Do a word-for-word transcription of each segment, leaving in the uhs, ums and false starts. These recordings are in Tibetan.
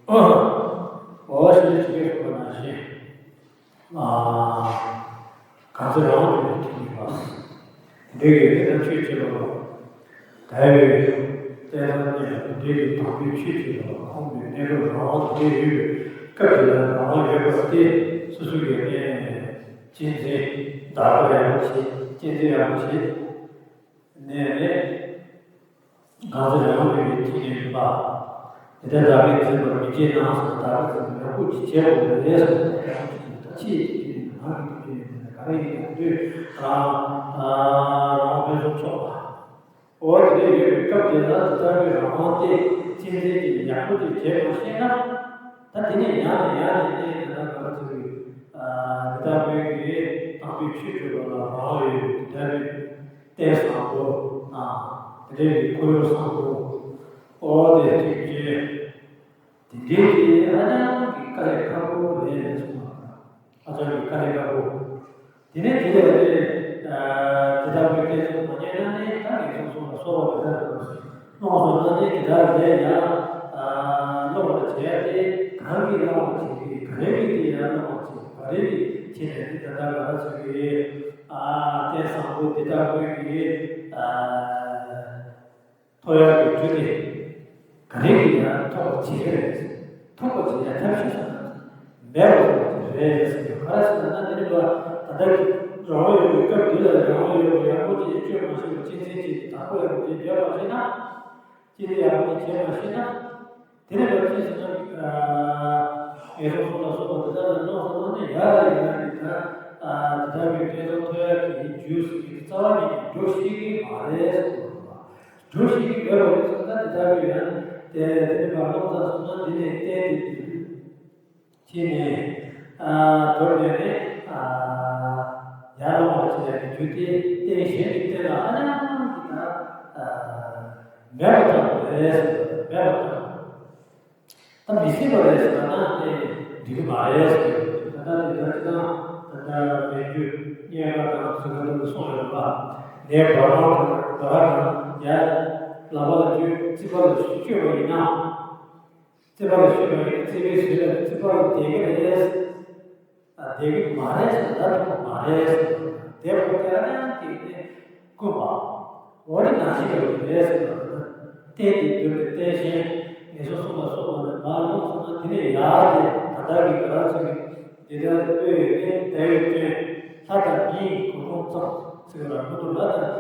འོ་ཞེས་ཞིག་གསུངས་པ་ནང་བཞིན། ཨ། གང་ཚེ་རང་དུ་ཐིག་ནི་བ། འདི་གི་དེ་དང་ཆོས་བྱེད་པ་ལ། ད་ཡོད། དེ་ལ་ནི་འདི་གི་དང་པོའི་ཆོས་བྱེད་པ་ལ་ཁོང་གི་གནས་སྐབས་རང་དབང་དུ་ཡོད་པའི་སྐབས་དེ་ལ་རང་དབང་ཡོད་པ་སྟེ། སོ་སོ་གི་གནས་གཅེས་འཛིན་བདག་པོ་ཡག་པོ་བྱེད། གཅེས་འཛིན་ཡག་པོ་བྱེད། ནས་རེད། གང་ཚེ་རང་དབང་ཡོད་པའི་ཐིག་ནི་བ། དེ་ལྟར་བདག་གིས་འཛིན་པར་མི་བྱེད་ན་ཟེར། བདག་གིས་འཛིན་པ་ཡག་པོ་ཅིག་བྱེད་དགོས་པ་རེད་ཟེར་ནས། ཡག་པོ་ཅིག་ད་ཅི་ཡིན་ཅི་ཡིན་ང་གིས་ཅི་ཡིན་ག་རེ་ཡིན་དུས་རང་རང་དབང་སྤེལ་གསུམ་ཆོག་པ། འོ་དེ་འདྲ་ཡོད་པའི་སྐབས་དེ་ལ་དེ་ལྟ་བུའི་རང་དབང་དེ་གཅེས་འཛིན་གྱིས་ཡག་པོ་ཅིག་བྱེད་མ་ཤེས་ན། ད་དེ་ནས་ཡང་ནས་ཡང་ནས་ནས་དེ་ལྟར་ག་རེ་ཟེར་གི། དེ་ལྟ་བུའི་གི་དམ་པའི་ཆོས་སྒྲུབ་པ་ལ་རང་དབང་ཡོད་པའི་དེ་ལྟ་བུའི། རྟེན་བཟང་པོ་དང་། དེ་འདྲའི་ཁོར་ཡུག་བཟང་པོ། ཨོ་དེ་ཐུགས་རྗེ། དེ་འདྲའི་དེ་ཧ་ཅང་གི་དཀའ་ལས་ཁག་པོ་རེད་གསུངས་པ། ཧ་ཅང་གི་དཀའ་ལས་ཁག་པོ། དེ་ནས་དེ་ལས་རེད། དེ་ལྟ་བུའི་བསྟན་སྲུང་མ་རྙེད་ན་ནི་ད་ངན་སོང་སོང་ལ་སོགས་པ་དེ་ལྟར་སོང་སོང་ན་ནི་དེ་ལྟར་ལས་ཡང་སློབ་པར་བྱས་ཏེ། གང་གིས་བླང་བར་བྱེད་ཀྱི། ག་རེ་གིས་དེ་ཡང་སློབ་པར་བྱེད། ག་རེ་གིས་བྱེད་ནས་དེ་ད་ལྟ་ག་རེ་ཟེར་གི། ཨ། རྟེན་བཟང་པོ་འདི་ལྟ་བུའི་གི། ཨ། ཐོབ་ཡག་གི་རྒྱུ་དེ་ག་རེ་གིས་ཡང་ཐོབ་པར་བྱེད་ཀྱི་རེད། ཐོབ་པར་བྱེད་ཡག་ཐབས་ཤེས་སུ་མེད་པར་ཐོབ་པ་དེ་རེད་ཟེར་གི། ག་རེ་ཟེར་ན་ནི་དེ་ནི་ད་ལྟ་རང་དབང་ཡོད་པའི་སྐབས་འདི་ལ་རང་དབང་ཡོད་པ་ཡག་པོ་ཅིག་སྤྱོད་མ་ཤེས་པ། གཅེས་འཛིན་བྱེད་ཀྱི་བདག་པོ་ཡག་པོ་ཅིག་བྱེད་མ་ཤེས་ན། གཅེས་འཛིན་ཡག་པོ་ཅིག་བྱེད་མ་ཤེས་ན། དེ་ནས་ལོ་རྒྱུས་ཟེར་ན། ངན་སོང་གསུམ་ལ་སོགས་པ་དེ་དག་ལ་སྣང་བ་སྣང་ནས་ཡར་ཡར་ཡར་ནས་ད། དེ་ལྟ་བུའི་བསྟན་སྲུང་ཐོབ་ཡག་གི་རྒྱུ་ཟེར་གྱི་རྩ་བ་ཉིད་ནས་འགྲོ་ཤེས་ཀྱི་མ་རེད་ཟེར་བ། འགྲོ་ཤེས་ཀྱི་མེད་པ་རེད་ཟེར་ན། དེ་ལྟ་བུའི་ཡང་དེ་དེ་ནི་བར་ལོག་ཙམ་སོང་ན་འདི་ནས་བསྟན་ཏེ་འདི་ནས་ཁྱེད་ནས་མདོར་བསྟན་ནས་ཡར་ལོངས་པར་བྱེད་ཡག་གི་རྒྱུ་དེ་རྟེན་གཞན་གྱི་རྟེན་ལ་ཧ་ཅང་གི་ད་མེད་པ་ལྟ་བུ་རེད་ཟེར་བ། མེད་པ་ལྟ་བུ། ད་མི་སྲིད་པ་རེད་ཟེར་ན་དེ་འགྲིག་གི་མ་རེད་ཟེར། ད་ལྟ་དེ་ལྟར་ཅི་དང་ད་ལྟ་མེད་རྒྱུ་རྙེད་དཀའ་དང་ཟེར་བ་ལྟ་བུ་གསུངས་ཡོད་པ། ནས་བར་སྣང་དང་བར་དང་ཡར་ལག་པ་ལ་བཅོལ། རྩིག་པ་ལ་བཅོལ་བ་ཡིན་ན། རྩིག་པ་ལ་བཅོལ་བ་ཡིན་ན་རྩིག་པའི་ཟུར་ལ་རྩིག་པ་ལ་བསྡད་ཀྱི་རེད། ཨ། བསྡད་ཀྱི་མ་རེད་ཟེར། ད་ཐུབ་པ་མ་རེད་ཟེར། བསྡད་པ་དེ་ཨ་ཅང་གིས་དེ་བསྐུལ་བ། འོ་དེ་ནང་བཞིན་ཡོད་ཀྱི་རེད་ཟེར་བ་དེ། རྟེན་དེ་འདོད་པའི་རྟེན་གཞན་ངན་སོང་གསུམ་ལ་སོགས་པ་ལས་མར་ལོངས་སོང་ན་དེ་ནས་ཡར་དེ་ད་ལྟ་གི་ག་རེ་ཟེར་གི། འདི་ལྟར་དབུས་ཡོད་རྟེན་ད་ཡོད་རྟེན། ལྷ་དང་མིའི་གོ་འཕང་ཙམ་ཟེར་བ་ལ་མི་འདུག་ལྷ་དང་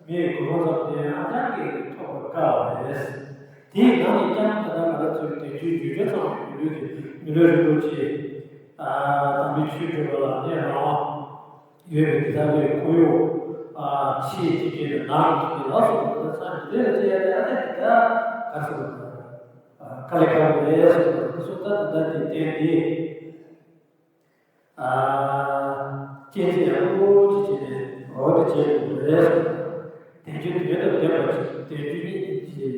མིའི་གོ་འཕང་ཙམ་དེ་ཨ་ཅང་གིས་ཐོབ་པར་དཀའ་བ་རེད། དེའི་ནང་ནས་ཀྱང་ད་ལྟ་ང་རང་ཚོའི་དལ་འབྱོར་བརྗོད་བྱ་ཚང་བའི་མི་ལུས་དེ། མི་ལུས་རིན་པོ་ཆེ། ཨ། དམ་པའི་ཆོས་སྒྲུབ་པ་ལ་ནི་རང་དབང་ཡོད་པའི་དེ་ལྟ་བུའི་ཁོར་ཡུག་ཨ། ཆེས་གཅིག་གིས་ནང་གི་ལ་སོགས་པ་ཚང་གི་ལས་ལ་བྱེད་ཡ་དེ་ཨ་ཅག་གི་ད་ག་ཟེར་བ། ཨ། དཀའ་ལས་ཁག་པོ་རེད་ཟེར་བ་དེ་སོང་ཙང་ད་ལྟ་དེ་བསྟན་ཏེ། ཨ། གཅེས་འཛིན་ཡག་པོ་ཅིག་བྱས་ནས་འོ་དེ་བྱེད་དགོས་རེད་ཟེར། དལ་འབྱོར་དོན་དང་ལྡན་པ་ཅིག་དལ་འབྱོར་གཉིས་ཀྱི།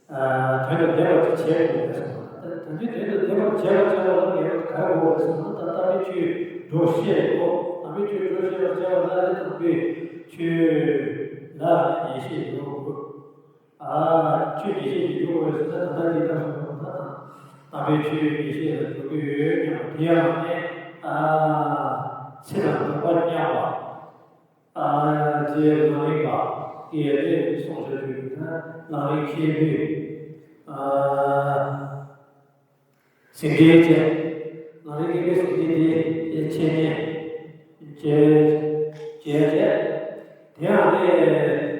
ཨ། དོན་དང་ལྡན་པ་ཅིག་བྱེད་དགོས་རེད་ཟེར། དལ་འབྱོར་དོན་དང་ལྡན་པ་བྱེད་པར་བྱ་བ་ལ་ངེས་པར་དུ་ག་རེ་དགོས་རེད་ཟེར་ན། ད་དམ་པའི་ཆོས་སྒྲོ་བཤད་དགོས། དམ་པའི་ཆོས་སྒྲོ་བཤད་པར་བྱ་བ་ལ་ནི་དམ་པའི་ཆོས་ལ་ངེས་ཤེས་ཡོད་དགོས། ཨ། ཆོས་ངེས་ཤེས་ཀྱི་འཇུག་དགོས་ཟེར་ན། ད་ལྟ་འདི་ལྟར་སོང་བ་ད་དང་། དམ་པའི་ཆོས་ངེས་ཤེས་ལ་འཇུག་གི་ཡོད་སྙམ་པ་དེ་ཡང་ནི། ཨ། ཚེ་དང་ལྡན་པ་སྙམ་པ། ཨ། ཅེས་ལམ་རིམ་པ་ཡི་ལས་གསུངས་བཞག་ཡོད་ན། ལམ་རིམ་མཁས་པའི། ཨ། ཟིན་བྲིས་བཅས། ལམ་རིམ་མཁས་པའི་ཟིན་བྲིས་དེ་འཆད་ཉན་བྱས་བྱས་བྱས། དེ་ཡང་ནི་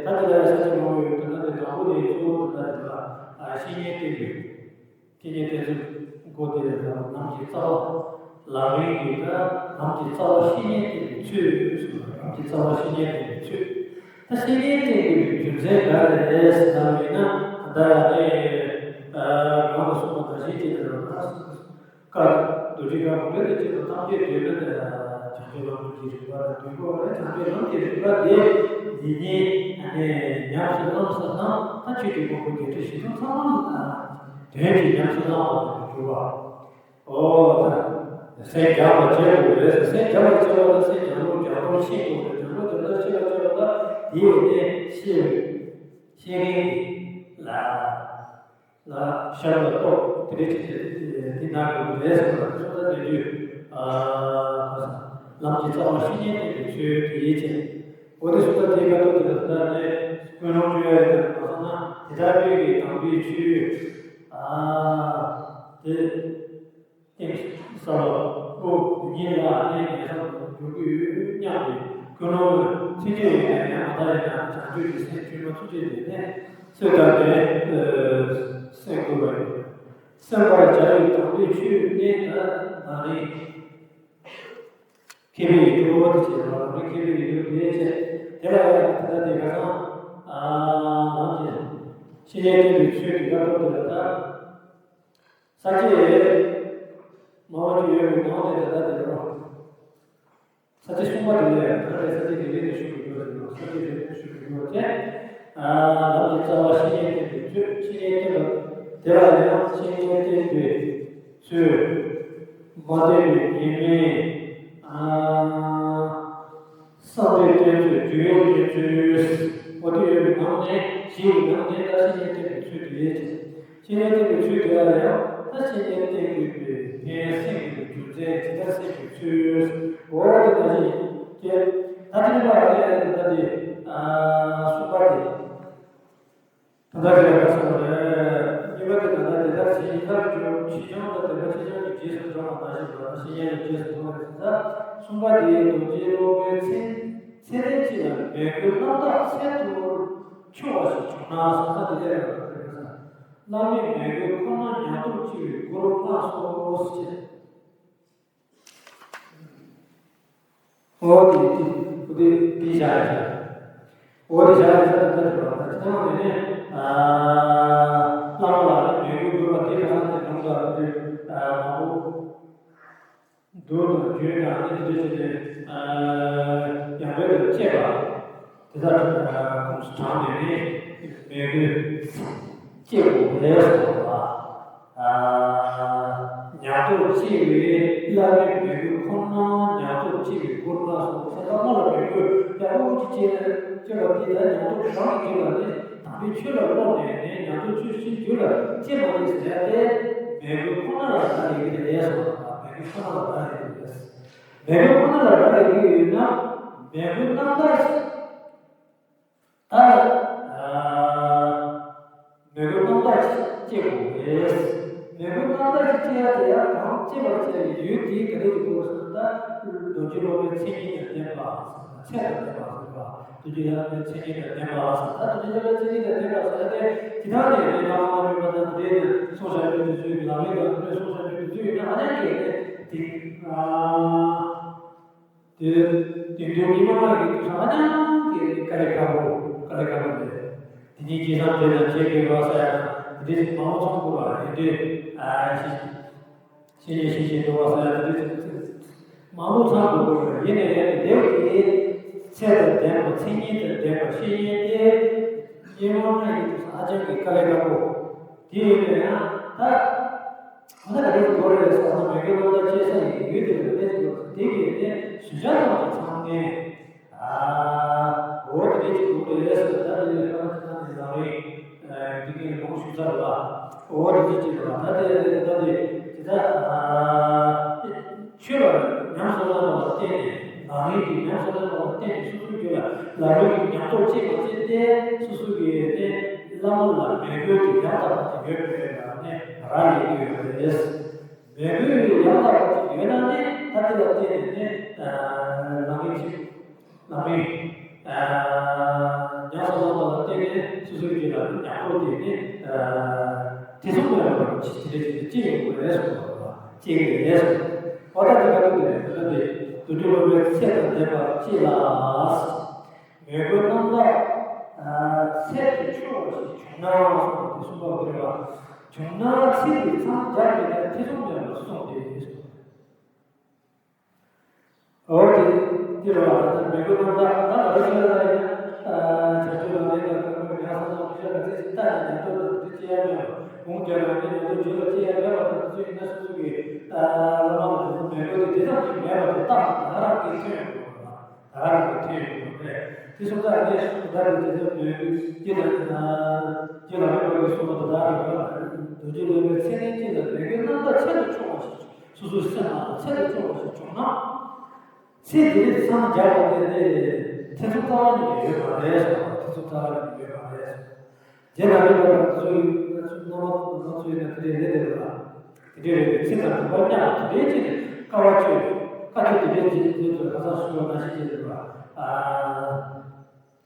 ད་དེ་ལ་ས་ཆ་མང་པོ་ཡོད་དེ། ད་དེ་དང་པོ་དེ་གཙོ་བོ་དེ་ད་དེ་ལ་བཤེས་གཉེན་བསྟེན་དགོས། བཤེས་གཉེན་བསྟེན་ཚུལ་སྐོར་དེ་ལ་ལམ་གྱི་རྩ་བ། ལམ་རིམ་གྱི་ད་ལམ་གྱི་རྩ་བ་བཤེས་གཉེན་བསྟེན་པའི་ཚུལ་ཟེར་བ། ལམ་གྱི་རྩ་བ་བཤེས་གཉེན་བསྟེན་པའི་ཚུལ། ད་བཤེས་གཉེན་བསྟེན་དགོས་པའི་རྒྱུ་མཚན་ག་རེ་རེད་ཟེར་ན། ད་ནི་གོང་དུ་གསུངས་པ་ནང་བཞིན་བྱས་ནས་རོ། ད་བཀའ་རྡོ་རྗེ་བཀའ་དགོངས་དོན་དུ་གཅེས་པ་ཐམས་ཅད་འདོད་པ་དེ་ལ་བྱང་ཆུབ་ལམ་གྱི་རིམ་པ་ལ་འདུས་པ་རེད། བྱང་ཆུབ་ལམ་གྱི་རིམ་པ་དེ་འདི་ཉིད་ཉམས་སུ་བླངས་སུ་བླངས། ད་ཆོས་ཀྱི་དབང་པོ་བརྒྱད་ཁྲི་བཞི་སྟོང་ཚང་མ་དོན་གྱིས་ཉམས་སུ་བླངས་པ་དེ་གྱུར་པ། ཨོ། ད་སེམས་རྒྱ་བར་བྱེད་དགོས་རེད། སེམས་རྒྱ་བར་བྱེད་པ་ལ་སེམས་རྒྱ་མོ་རྒྱ་མོ་ཤེས་དགོས་རེད། རྒྱ་མོ་རྒྱ་མོ་ཤེས་པ་བྱེད་པ་ལ་དེའི་ནས་ཤེས་པའི་ཤེས་མཁན་གྱི་ལ་ལ་ཤར་ལ་རྟོགས། དེ་འདྲ་བྱེད་བྱེད་ ན་དགོས་ཀྱི་རེད་ཟེར་བ་དེ་སོང་ཙང་དེ་དུས་ལམ་གྱི་རྩ་བ་བཤེས་གཉེན་བསྟེན་པའི་ཚུལ་དེ་ཡིན་ཅེས། འོ་དེ་སོང་ཙང་དེའི་སྐབས་དུ་དེ་ལ་ད་ནས་ཀུན་སློང་བཅོས་ཡ་ཡིན་ན་མ་སོང་ན་དེ་ལྟར་སྤེལ་གྱི་དམ་པའི་ཆོས་དེ་སྟེང་ས་ལ་ཨོ་ཉིད་ལ་གནས་ངེས་སམ་འགྱུར་གྱི་ཡོད་སྙམ་སྟེ་ཀུན་སློང་ལ་ཚིག་གཅིག་ཡོད་ན་ཡང་མ་མཐའ་ཡིན་ན་བྱང་ཆུབ་ཀྱི་སེམས་བཅོས་མ་ཐུབ་ཅེས་ཡོད་ནས་ཚོད་ལྟ་བས་སེམས་བསྐུལ་བ་ཡིན། སེམས་པར་བྱ་བའི་དམ་པའི་ཆོས་གནས་ད་ན་རེ། མཁས་པའི་ཡིད་འཕྲོག་པ་དེ་བྱེད་པ་རང་རིག་མཁས་པའི་ཡིད་འཕྲོག་དེ་བྱེད། དེ་ལ་ཡང་དེ་ལྟ་དེ་ག་ཚང་ནང་གི་བཤེས་གཉེན་བསྟེན་པའི་ཚུལ་གྱི་བཀའ་ཐོབ་དེ་ལ་ད། ས་བཅད་མང་བ་ཅིག་ཡོད་པའི་ནང་ནས་དེ་ལྟ་དེ་རོ། ས་བཅད་གསུམ་པ་དེ་ལ་ཡང་ད་རེས་ས་བཅད་དེ་རེ་ནས་ཞུ་དགོས་ཡོད་རེད། ས་བཅད་རེ་ནས་ཞུ་དགོས་ཡོད་ཅེས། ལམ་གྱི་རྩ་བ་བཤེས་གཉེན་བསྟེན་པའི་ཚུལ། བཤེས་གཉེན་བསྟེན་པ་དེ་ལ་ཡང་བཤེས་གཉེན་བསྟེན་པའི་ཚུལ། མ་བསྟེན་པའི་ཉེས་དམིགས། བསམ་པའི་བསྟེན་ཚུལ། རྒྱུ་ཡོད་བསྟེན་ཚུལ། འོ་དེ་ཡོད་པའི་ནང་ནས་བཞི་ཡི་ནང་ནས་ད་བཤེས་གཉེན་བསྟེན་པའི་ཚུལ་དེ་ཡོད་ཅེས། བཤེས་གཉེན་བསྟེན་པའི་ཚུལ་དེ་ལ་ཡང་ད་བཤེས་གཉེན་བསྟེན་དགོས་པའི་ཕན་སེམས་དགོས་པའི་རྒྱུ་མཚན་ཇི་ལྟར་སེམས་ཀྱི་ཚུལ། འོ་དེ་ལ་བཤེས་གཉེན་ད་དེ་ནི་མ་རེད་ད་དེ་གསུམ་པ་དེ། ད་ལྟ་དེ་ལ་ག་སོང་རེད། གཉིས་པ་དེ་ད་ལྟ་དེ་ལྟར་བྱེད་ཡིན་ལྟར་གྱུར། ཕྱིས་འབྱུང་དང་ལྡན་པ་ཕྱིས་འབྱུང་གི་རྗེས་སུ་འགྲོ་བ་ནང་བཞིན་པ་ན་བཤེས་གཉེན་ལ་རྗེས་སུ་འགྲོ་བ་རེད་ཟེར་ད། གསུམ་པ་དེ་རྡོ་རྗེ་སློབ་དཔོན་ཚེ་ཚེ་རིང་གཅིག་ལ་མོས་གུས་རྣམ་དག་ཚད་དུ་ཆུང་བ་ཞིག་བྱུང་ན་བསམ་ས་དེ་ལས་རག་པ་རེད་ཟེར། བླ་མའི་མོས་གུས་ཁོ་ན་ཉག་ཐོག་ཆེ་བའི་མགུར་སྔགས་སོ་ཞེས། འོ་དེ་དེ་དེ་དེ་བཞག་ཡ་བཞག་འོ་དེ་བཞག་ཡ་བཞག་ད་ལྟ་དེ་བ་ད་ཅི་ཐང་དེ་ནས་བླ་མ་ལ་མོས་གུས་དགོས་པ་དེ་ག་ས་དེ་ནང་ལ་དེ་མང་པོ་མདོ་དང་རྒྱུད་དང་དེ་འདྲ་བྱས་ཏེ་ཡང་བོད་དུ་བཅད་པ་དེ་དག་ཁོངས་སུ་དྲངས་ནས་མོས་གུས། སྐྱེ་བོ་ལས་སོགས་ལ། ཉག་ཐོག་ཆེ་བའི་བླ་མའི་མོས་གུས་ཁོ་ན་ཉག་ཐོག་ཆེ་བའི་མགུར་སྔགས་སོགས་ས་ཐ་མ་ལ་མོས་གུས་ཡག་པོ་ཅིག་སྐྱེ་སྐྱེ་བ་དེ་ལ་ཉག་ཐོག་རང་གི་རྒྱུད་ལ་ནི་དམ་པའི་ཆོས་ལ་སློབ་ནས་ནི་ཉག་ཐོག་ཆོས་བཞིན་རྒྱུད་ལ་སྐྱེ་མ་ནི་ཟེར་ཏེ་མོས་གུས་ཁོ་ན་ལ་རག་ལས་ཀྱི་ལས་སོགས་ལ་མོས་གུས་ཁོ་ན་ལ་རག་ལས་ཀྱི་ལས། མོས་གུས་ཁོ་ན་ལ་རག་ལས་ཀྱི་ཡོད་ན་མོས་གུས་རྣམ་དག་ད། མོས་གུས་རྣམ་དག་ཅིག་སྐྱེ་དགོས་རེད། མོས་གུས་རྣམ་དག་ཅིག་སྐྱེ་ཡ་དེ་ཡང་གང་སྐྱེ་བར་བྱ་བའི་ཡུལ་དེའི་ག་རེ་ཡིན་དགོས་ཟེར་ན་ད་རྡོ་རྗེ་སློབ་དཔོན་མཚན་ཉིད་དང་ལྡན་པ་ཟེར་ན་ཚད་དང་ལྡན་པ་ཟེར་བ། རྡོ་རྗེ་སློབ་དཔོན་མཚན་ཉིད་དང་ལྡན་པ་ཟེར་ན་ད་རྡོ་རྗེ་སློབ་དཔོན་མཚན་ཉིད་དང་ལྡན་པ་ཟེར་ཏེ་ཇི་ལྟར་ནས་ལས་སྣང་བ་སྤྲོས་པ་དང་དེ་ནས་གསུངས་བཞག་པའི་དུས་ཚོད་ཀྱི་ལམ་རིམ་དང་དེ་ནས་གསུངས་བཞག་པའི་དུས་ཚོད་ཡིན་ན་ཨ་ནི་གལ་ཏེ་དེ། དེ་དེ་དུས་ཉི་མ་ལྔ་གི་དུས་སུ་ཧ་ཅང་གི་དཀའ་ལས་ཁག་པོ་དཀའ་ལས་ཁག་པོ་རེད། དེ་ཉིད་ཀྱི་སང་དེ་དང་བྱེད་དགོས་པ་ས་ཡ་དང་དེ་འདྲའི་མང་པོ་ཚང་དགོས་པ་རེད་དེ། ཨ་ཤི་ཤི་ཉེ་ཤི་ཤི་འགྲོ་བ་ས་ཡ་དེ་འདྲའི་མང་པོ་ཚང་དགོས་པ་རེད། ཡིན་ནའི་ཡང་དེ་ལེའུ་དེའི་ཚད་དང་ལྡན་པ་མཚན་ཉིད་དང་ལྡན་པ་བཤེས་གཉེན་དེ་ཉི་མ་ལྔ་ཡི་དུས་སུ་ཧ་ཅང་གི་དཀའ་ལས་ཁག་པོ་དེ་ཡིན་ན་ཡང་ད། ད་ལྟ་ག་རེ་ཞིག་དགོས་རེད་ཟེར་ན་མོས་གུས་རྣམ་དག་སྐྱེ་ས་ཡི་ཡུལ་དེ་ལ་ག་རེ་ཞིག་དགོས་རེད། དེ་གས་ནས་གཞུང་ཆགས་དང་ཚང་ནས་ཨ་འོ་དེ་གས་ཞིག་དགོས་རེད་ཟེར། ད་དེ་ལས་ཀ་མ་ཅི་ན་ནས་ལག་རིང་འདི་གས་ལོངས་ཞུ་ཚར་ལ་འོ་དེ་གས་ཅིག་ལ་ད་དེ་ད་དེ་དེ་ད་ཆོས་ལ་ཉམས་སུ་བླངས་པ་ལ་བརྟེན་ནས་ལག་རིང་གི་ཉམས་སུ་བླངས་པ་ལ་བརྟེན་ནས་སོ་སོའི་རྒྱུད་ལ་ལག་རིང་གི་ཉམས་རྟོགས་སྐྱེས་པ་ཅིག་སྟེ་སོ་སོ་གི་ནས་བླ་མ་ལ་མོས་གུས་ཀྱི་ཡང་དག་པ་ཅིག་ཡོད་པའི་ལ་ནས་རག་ལས་ཀྱི་ཡོད་རེད། མོས་གུས་ཡང་དག་པ་ཅིག་ཡོད་ན་ནི་ད་དེ་ལ་བརྟེན་ནས་ནི་ལམ་རིམ་ཞིག་ལམ་རིམ་ཉམས་སུ་བླངས་པ་ལ་བརྟེན་ནས་སོ་སོའི་རྒྱུད་ལ་ཉམས་རྟོགས་དེ་ནི་དེ་ཚོ་མེད་པར་ཅི་དེ་འདྲ་ཅིག་ཅི་ཡོང་དགོས་རེད་གསུངས་པ་ཅི་ཡོང་རེད་གསུངས་པ་ད་དེ་ག་དུས་དེ་རེད། ད་དེ་དུད་འགྲོ་ལོ་པའི་ཚད་དང་ལྡན་པ་ཅི་ལ། མོས་གུས་རྣམ་དག་ཚད་དུ་ཆུང་བ་ཞིག་བྱུང་ན་གསུངས་པ་དེ་གསུངས་པ་དེ་རེད་བ། བྱུང་ན་ཚིག་དེ་མཚམས་སྦྱར་བའི་ཐད་ཐེ་ཚོམ་མེད་པར་གསུངས་ཏེ། འོ་དེ་དེ་རེད་བ། ད་མོས་གུས་རྣམ་དག་ད་རེ་ཞིག་ལ་ཡིན་ན་བྱང་ཆུབ་ལམ་རིམ་དང་གང་གི་ཡང་སང་སང་ཕི་ཤ་ག་ཚད་ཅིག་ལྟ་ནས་ཉམས་རྟོགས་ལ་དེ་ཅི་ཡང་མེད་པ་འོང་རྒྱ་ལ་ནི་ཉམས་རྟོགས་རྒྱུད་ལ་ཅི་ཡང་མེད་པ་དང་དེ་ཚོ་ཡིན་ན་སོ་སོ་གི་བླ་མ་ལ་དེ་ཚོ་མོས་གུས་དེ་དེ་ཙམ་ཞིག་མེད་པ་དེ་རྟག་ཏུ་ད་རང་གིས་ཐོན་ཡོང་དགོས་པ། ད་རང་གི་ཐོན་ཡོང་གི་རེད། དེ་སོང་ཙང་ངས་ད་དེ་དེ་ཚོ་མོས་གུས་ཀྱི་ལ་ཀྱི་ལ་རིམ་པ་གི་གསུང་བ་དང་ད་རེད་པ། རྡོ་རྗེ་སློབ་དཔོན་ཚེ་རིང་གཅིག་ལ་མོས་གུས་རྣམ་དག་ཚད་དུ་ཆུང་ སོ་སོའི་སེམས་ནང་ལ་ཚད་དུ་ཆུང་བ་ཞིག་བྱུང་ན། ཚེ་འདི་ནས་མཚམས་སྦྱར་བ་དེ་ནི་ཐེ་ཚོམ་རྩ་བ་ཉིད་ནས་ཡོད་མ་རེད་ཟེར་བ། ཐེ་ཚོམ་རྩ་བ་ཉིད་ནས་ཡོད་མ་རེད་ཟེར། རྗེ་ནང་པའི་བླ་མ་ཚོས་ང་ཚོའི་རྣམ་པ་ཚོ་ཚོས་ན་དེ་འདྲའི་རེད་དེ་རེད་ལ། དེ་འདྲའི་རེད་དེ་ཚིག་དང་དུ་བ་མཉམ་དེ་འདྲའི་ཅིག་ནས་དཀའ་བ་སྤྱོད་པའི་བཀའ་ཆོས་དེ་འདྲའི་རྗེ་རྗེ་ཚོས་ཁ་སང་ཞུས་པ་ནང་བཞིན་བྱས་ཏེ་རེད་ལ།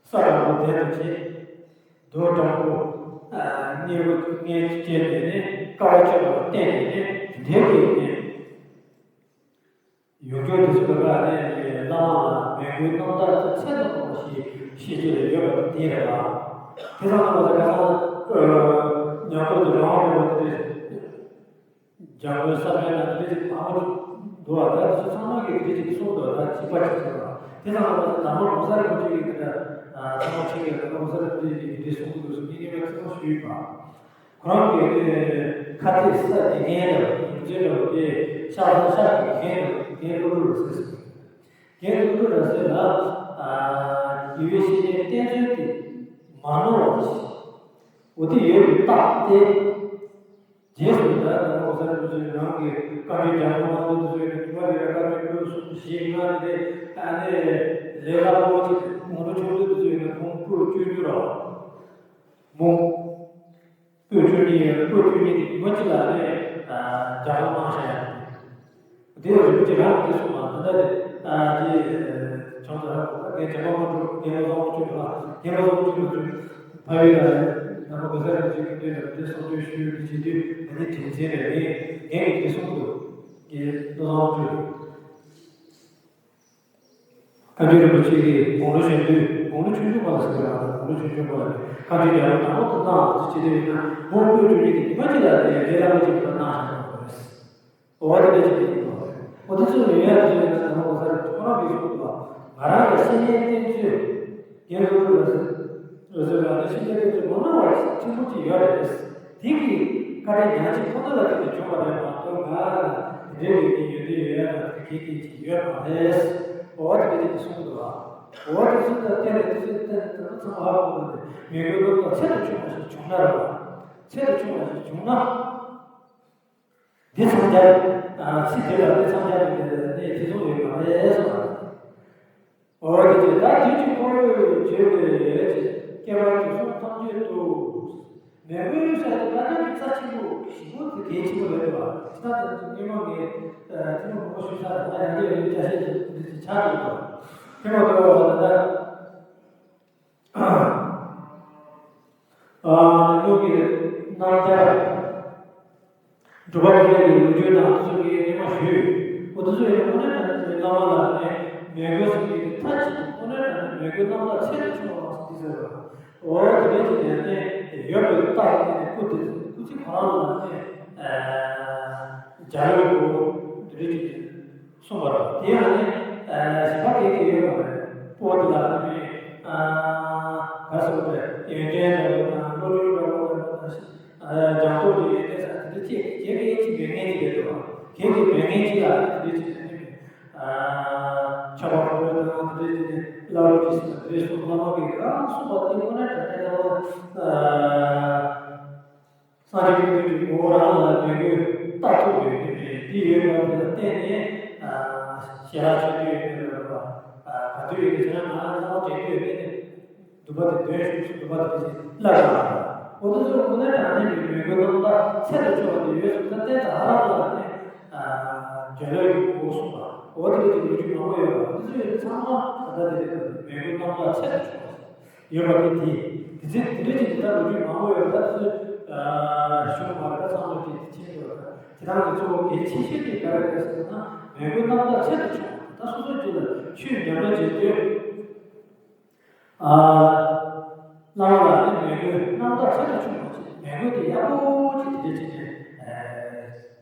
ས་དྲང་པོ་བསྡད་དུ་བྱེད། རྡོ་དྲང་པོ་ཨ་གཉེར་པོ་གཉེར་བྱས་ནས་ནི་དཀའ་བ་སྤྱོད་པ་ལ་བརྟེན་ནས་ནི་དེ་འདྲའི་གི་ནི། ཡོངས་གྲགས་དེ་ཚོ་ལ་ནི་བླ་མ་ལ་མོས་གུས་རྣམ་དག་ཚད་དང་ལྡན་པ་ཞིག་ཤེས་ཀྱི་ཡོད་པ་དེ་རེད་ལ། དེ་ཙམ་མ་ཟད་ཁ་སང་ཉམས་རྟོགས་ཀྱི་རང་དབང་མེད་པ་དེ་འདྲ་འཇམ་མགོན་བསམ་གཏན་ལ་དེ་འདྲ་ཅིག་མང་པོ་འདུག་བ། ད་དེ་ཚོ་ཚང་མ་གིས་དེ་འདྲ་ཅིག་གསུངས་འདུག་ད་བྱིས་པ་ཅིག་ཚོ་ལ་དེ་ཙམ་མ་ཟད་ད་མ་གོང་ས་རིན་པོ་ཆེ་གིས་དེ་འདྲ་ཚང་མ་ཆེད་མཁས་ལ་གོང་ས་རིན་པོ་ཆེ་གིས་དེ་འདྲ་གསུངས་འདུག་ཟེར་ངས་ངས་མ་ཚིག་མ་ཞུས་པ། ཁོ་རང་གིས་ཁ་གཏད་ས་དགེ་རྒན་ལ་རྒྱུ་མཚན་ལ་དེ་ཤག་ས་ཤག་གི་དགེ་རྒན་ལ་དགེ་རྒན་ཀླུ་སྒྲུབ་ར་སེ་ཟེར། དགེ་རྒན་ཀླུ་སྒྲུབ་ར་སེ་ལ་དགེ་བའི་བཤེས་གཉེན་བསྟེན་ཚུལ་དེ་མ་ནོར་བ་ཞིག་འོ་དེ་ཡོད་པའི་རྟགས་དེ། རྗེས་སུ་ད་ལྟ་གོང་ས་རིན་པོ་ཆེ་རང་གི་བཀའ་འགྱུར་རྒྱ་མཚོ་མང་པོ་དེ་ཚོའི་ནང་དུ་མ་རེ་ར་བཀའ་འགྱུར་དྲུག་གསུམ་བཞི་ལྔ་དེ་ཨ་ནི་ལས་སླ་པོ་ཅིག་མང་པོ་ཆུང་ཆུང་དེ་ཚོའི་ནང་ཁོང་པོད་བཅུ་གཉིས་རོ། མོ། པོད་བཅུ་གཉིས་ཡོད། པོད་བཅུ་གཉིས་དེ་ཉི་མ་གཅིག་ལ་ནི་རྒྱ་ལོ་གནང་བཞག་ཡ། དེ་རིན་པོ་ཆེ་རང་གིས་གསུངས་པ་ད་ལྟ་དེ་ཨ་དེ་བྱང་དུ་རག་གོ་ངས་རྒྱ་མ་མ་འགྲོ་རྒྱ་ལོ་བཟང་པོ་བཅུ་ལ་རྒྱ་ལོ་བཟང་པོ་བཅུ་མ་བཅུ་ཕ་ཡུལ་ལ་ནང་པ་གོ་ས་རིན་པོ་ཆེ་གི་དོན་ལ་དེ་གསོལ་སྟོན་ཞུས་དེ་བྱེད་དུས་ད་ནི་དྲིན་ཆེན་རེད། ངས་ངས་དེ་གསུངས་འདུག་རྒྱ་ལོ་བཟང་པོ་བཅུ། བཀའ་འགྱུར་རིན་པོ་ཆེ་གིས་དགུང་ལོ་གཞོན་དུས་དགུང་ལོ་ཆུང་ཆུང་པ་ལ་ཟེར་བ་དང་དགུང་ལོ་ཆུང་ཆུང་པ་ལ་བཀའ་འགྱུར་རྒྱ་ལོ་དང་པོ་དུ་གནང་བ་ཅི་བྱེད་དུས་ཡིན་ན་མོ་པོད་བཅུ་གཉིས་ཀྱི་ཉི་མ་གཅིག་ལ་ལས་ལས་སླ་པོ་ཅིག་ལ་གནང་བཞག་པ་རེད། འོ་དེ་འདྲ་ཅིག་ཡིན་པ་རེད། འོ་དེ་ཚོ་ཡོད་ཡ་དེ་ཚོ་ཡིན་ན་དང་པོ་ག་ས་རེད་ཁོ་རང་གིས་གསུངས་འདུག་ང་རང་ལ་བཤེས་གཉེན་བསྟེན་ཚུལ་རྒན་ལོ་དྲུག་ལ་ཟེར་ལོ་ཟེར་བ་ནི་བཤེས་གཉེན་བསྟེན་ཚུལ་མ་ནོར་བ་ཆེན་པོ་ཅིག་ཡོད་རེད། དེ་གི་བཀའ་དྲིན་ཉག་གཅིག་ཁོ་ན་ལ་དེ་ནས་བྱུང་བ་རེད་མ་གཏོགས་ང་དེ་འདྲའི་ཡོན་ཏན་ཡོད་དེ་ཡོད་ཡ་དང་དེ་གའི་སྐད་ཅིག་ཡོད་མ་རེད། འོ་དེ་འདྲ་ཅིག་གསུངས་འདུག་བ། འོ་དེ་ཚོ་ལ་བརྟེན་ནས་དེ་ཚོའི་སྟེང་དུ་ཚང་མ་ཧ་གོ་དགོས་ཏེ་མོས་གུས་རྣམ་དག་ཚད་དུ་ཆུང་བ་ཞིག་བྱུང་ན་རེད་བ། ཚད་དུ་ཆུང་བ་ཞིག་བྱུང་ན། འདི་མཚམས་སྦྱར། ཚིག་འདི་ལ་འདི་མཚམས་སྦྱར་ནས་ནི་དེ་ཚོ་ཡོད་མ་རེད་གསུངས་པ་རེད། འོ་དེ་ཚོ་ད་དུས་ཀྱི་འཁོར་ལོས་བརྗོད་པའི་ཡོད་ཅེས་སྐྱེ་བ་དུས་གསུམ་ཐམས་ཅད་དུ། མོས་གུས་ཟེར་དེ་ད་ལྟ་གི་རྩ་ཆེན་པོ་ཞིག་པོ་དེ་གལ་ཆེན་པོ་རེད་དོ། ཅི་ལྟར་ཟེར་ན་སྔོན་མ་ངས་ཐེངས་མང་པོ་ཞུས་ཚར་ད་ཡང་དེ་ཡང་སྐྱར་བཤད་ཅིག་འདི་ཅིག་ཆགས་ཡོད་དོ། དེ་མ་གཏོགས་ད་ལྟ་ཨ་ནི་ཀླུ་གི་རྣམ་ཐར། སྒྲུབ་པ་ལྷ་ཡི་ལོ་རྒྱུས་དང་དེ་ཚོ་གི་སྔོན་མ་ཞུས། འོ་དེ་ཚོ་ཡང་དངོས་གནས་དྲང་གནས་བླ་མ་ལ་ནི་མོས་གུས་ཟེར་གྱི་མཐའ་གཅིག་ཏུ་དངོས་གནས་དྲང་གནས་མོས་གུས་རྣམ་དག་ཚད་དུ་ཆུང་བ་ཟེར་གྱི་ཟེར་བ། འོ་དེ་འདྲ་ཅིག་ནས་ནི་ཡོད་པའི་རྟགས་དེ་ནི་སྐུ་དེ་སྐུ་ཚེ་གང་རང་ལ་ནི་འཇའ་ལུས་པོ་དེ་འདྲ་ཅིག་གསུངས་པ་རེད། དེ་ཡང་ནི་གཞན་པ་གལ་ཏེ་ཡོད་པ་རེད། པོ་དེ་ལ་ནི་ག་སོགས་པའི་ཡོན་ཏན་འདྲ་བོ་དང་བློ་གྲོས་འདྲ་བོ་འདྲ་བོ་དང་། སྦྱངས་སྟོབས་ཀྱི་ཡོན་ཏན་ཟེར་དེ་འདྲ་ཅིག་གལ་ཏེ་ཅིག་མེད་མཁན་ཅིག་རེད་དོ། གལ་ཏེ་མེད་མཁན་ཅིག་ལ་དེ་འདྲ་ཅིག་ནས་ནི་ཆོས་པ་ཁོ་རང་དང་དེ་འདྲ་ཅིག་ནི་བླ་རུང་གི་སེམས་དེ་འདྲ་སོགས་བླ་མ་གིས་གང་གསུངས་པ་དེ་དངོས་གནས་དྲང་གནས་ལ་སངས་རྒྱས་ཀྱི་ཀུན་འདུས་ཀྱི་ངོ་བོ་རང་ལ་མོས་གུས་རྟག་ཏུ་ཡོད་མཁན་རེད། འདི་ཡོད་པ་དེ་ལ་བརྟེན་ནས་ཞེ་དྲག་ཆོས་དུས་ཡོད་མཁན་རེད་པ། ག་དུས་ཡིན་ཟེར་ན་ང་རང་ཚང་མ་དྲན་རྒྱུ་ཡོད་མཁན་ནི། སྡུག་པ་དེ་འདོན་ཤོག་ཟེར་སྡུག་པ་དེ་ཅིག་བསླབ་ཡོང་བ། འོ་དེ་ཚོ་དངོས་གནས་དྲང་གནས་ཀྱི་མོས་གུས་རྣམ་དག་ཚད་དུ་ཆུང་བ་དེ་ཡོད་སོང་ཙང་ཏན་ཏན་ཨ་རག་ལ་ནི་འཇོན་ལོས་ཡོད་འོ་གསུངས་པ། འོ་དེ་ཚོ་ལོ་རྒྱུས་མང་པོ་ཡོད་པ། འོ་དེ་ཚོ་ཡོད་ཚང་མ་ད་ལྟ་དེ་རེད། མོས་གུས་རྣམ་དག་ཚད་དུ་ཆུང་བ་ཡོད་པ་དེ་དེ་དེ་ཚོ་དེ་འདྲ་ཅིག་དེ་ལྟར་ལོ་རྒྱུས་མང་པོ་ཡོད་པ་ད་དེ་ཚོ་ཞུ་མ་རེད། ད་ཚང་མ་དེ་དེ་ཆེན་པོ་ཡོད་པ་དེ་དང་དེ་ཚོ་གལ་ཆེ་ཤོས་དེ་ག་རེ་རེད་ཟེར་ན་མོས་གུས་རྣམ་དག་ཚད་དུ་ཆུང་བ། ད་སོ་སོ་ཅིག་ལ་ཆོས་ཉམས་ལེན་བྱེད་དུས། ཨ། བླ་མ་ལ་ནི་མོས་གུས་རྣམ་དག་ཚད་དུ་ཆུང་བ་ཅིག་མོས་གུས་དེ་ཡག་པོ་ཅིག་དེ་འདྲ་བྱས་ནས་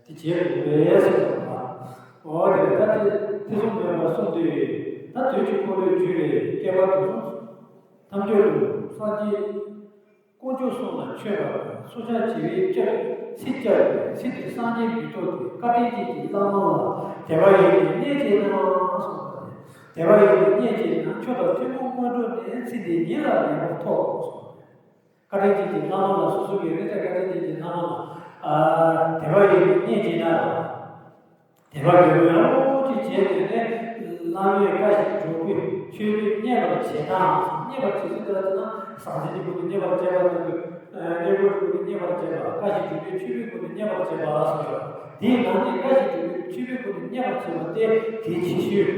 དེ་བྱེད་དགོས་རེད་ཟེར་བ་རེད། འོ་དེ་ད་དེ་ཐེ་ཚོམ་མེད་པར་གསུངས་དུས་ད་དུས་ཀྱི་འཁོར་ལོས་བསྒྱུར་བའི་བསྐལ་པ་དུས་གསུམ་ཐམས་ཅད་དུ་སངས་རྒྱས་དཀོན་མཆོག་གསུམ་ལ་མཆོད་པ་དང་གསོལ་ཇ་བྱེ་བའི་ཚིག་བཅར་བའི་ཚེ་འདིར་སངས་རྒྱས་མི་ཐོབ་སྟེ་བཀའ་དྲིན་ཅན་གྱི་བླ་མ་ལ་དད་པ་ཡིས་ནི་མཉེས་བྱས་ན་གསུངས་པ་སྟེ། དད་པ་ཡིས་ནི་མཉེས་བྱས་ན་མཆོག་དང་ཐུན་མོང་དངོས་གྲུབ་ནི་ཚེ་འདི་ཉིད་ལ་ངེས་པར་ཐོབ་གསུངས་པ་སྟེ། བཀའ་དྲིན་ཅན་གྱི་བླ་མ་ལ་སོ་སོ་གིས་རེ་ལྟ་བཀའ་དྲིན་ཅན་གྱི་བླ་མ་ལ་དད་པ་ཡིས་ནི་མཉེས་བྱས་ན། དེ་བར་འབད་བའི་ཡང་ལོ་གཅིག་བྱས་ནས་ནི། བླ་མས་བཀའ་བཞིན་སྒྲུབ་པའི་ཆོས་ནི་མཉེས་པར་བྱེད་དང་། མཉེས་པར་བྱེད་ཚུལ་དེ་ལ་བྱེད་ན་ཟང་ཟིང་གི་སྒོ་ནས་མཉེས་པར་བྱེད་པ་དང་། གཉེན་པོའི་སྒོ་ནས་མཉེས་པར་བྱེད་པ། བཀའ་བཞིན་སྒྲུབ་པའི་ཆོས་པའི་སྒོ་ནས་མཉེས་པར་བྱེད་པ་ཟེར་བ། དེའི་ནང་ནས་བཀའ་བཞིན་སྒྲུབ་པའི་ཆོས་པའི་སྒོ་ནས་མཉེས་པར་བྱེད་པ་དེ་གལ་ཆེ་ཤོས།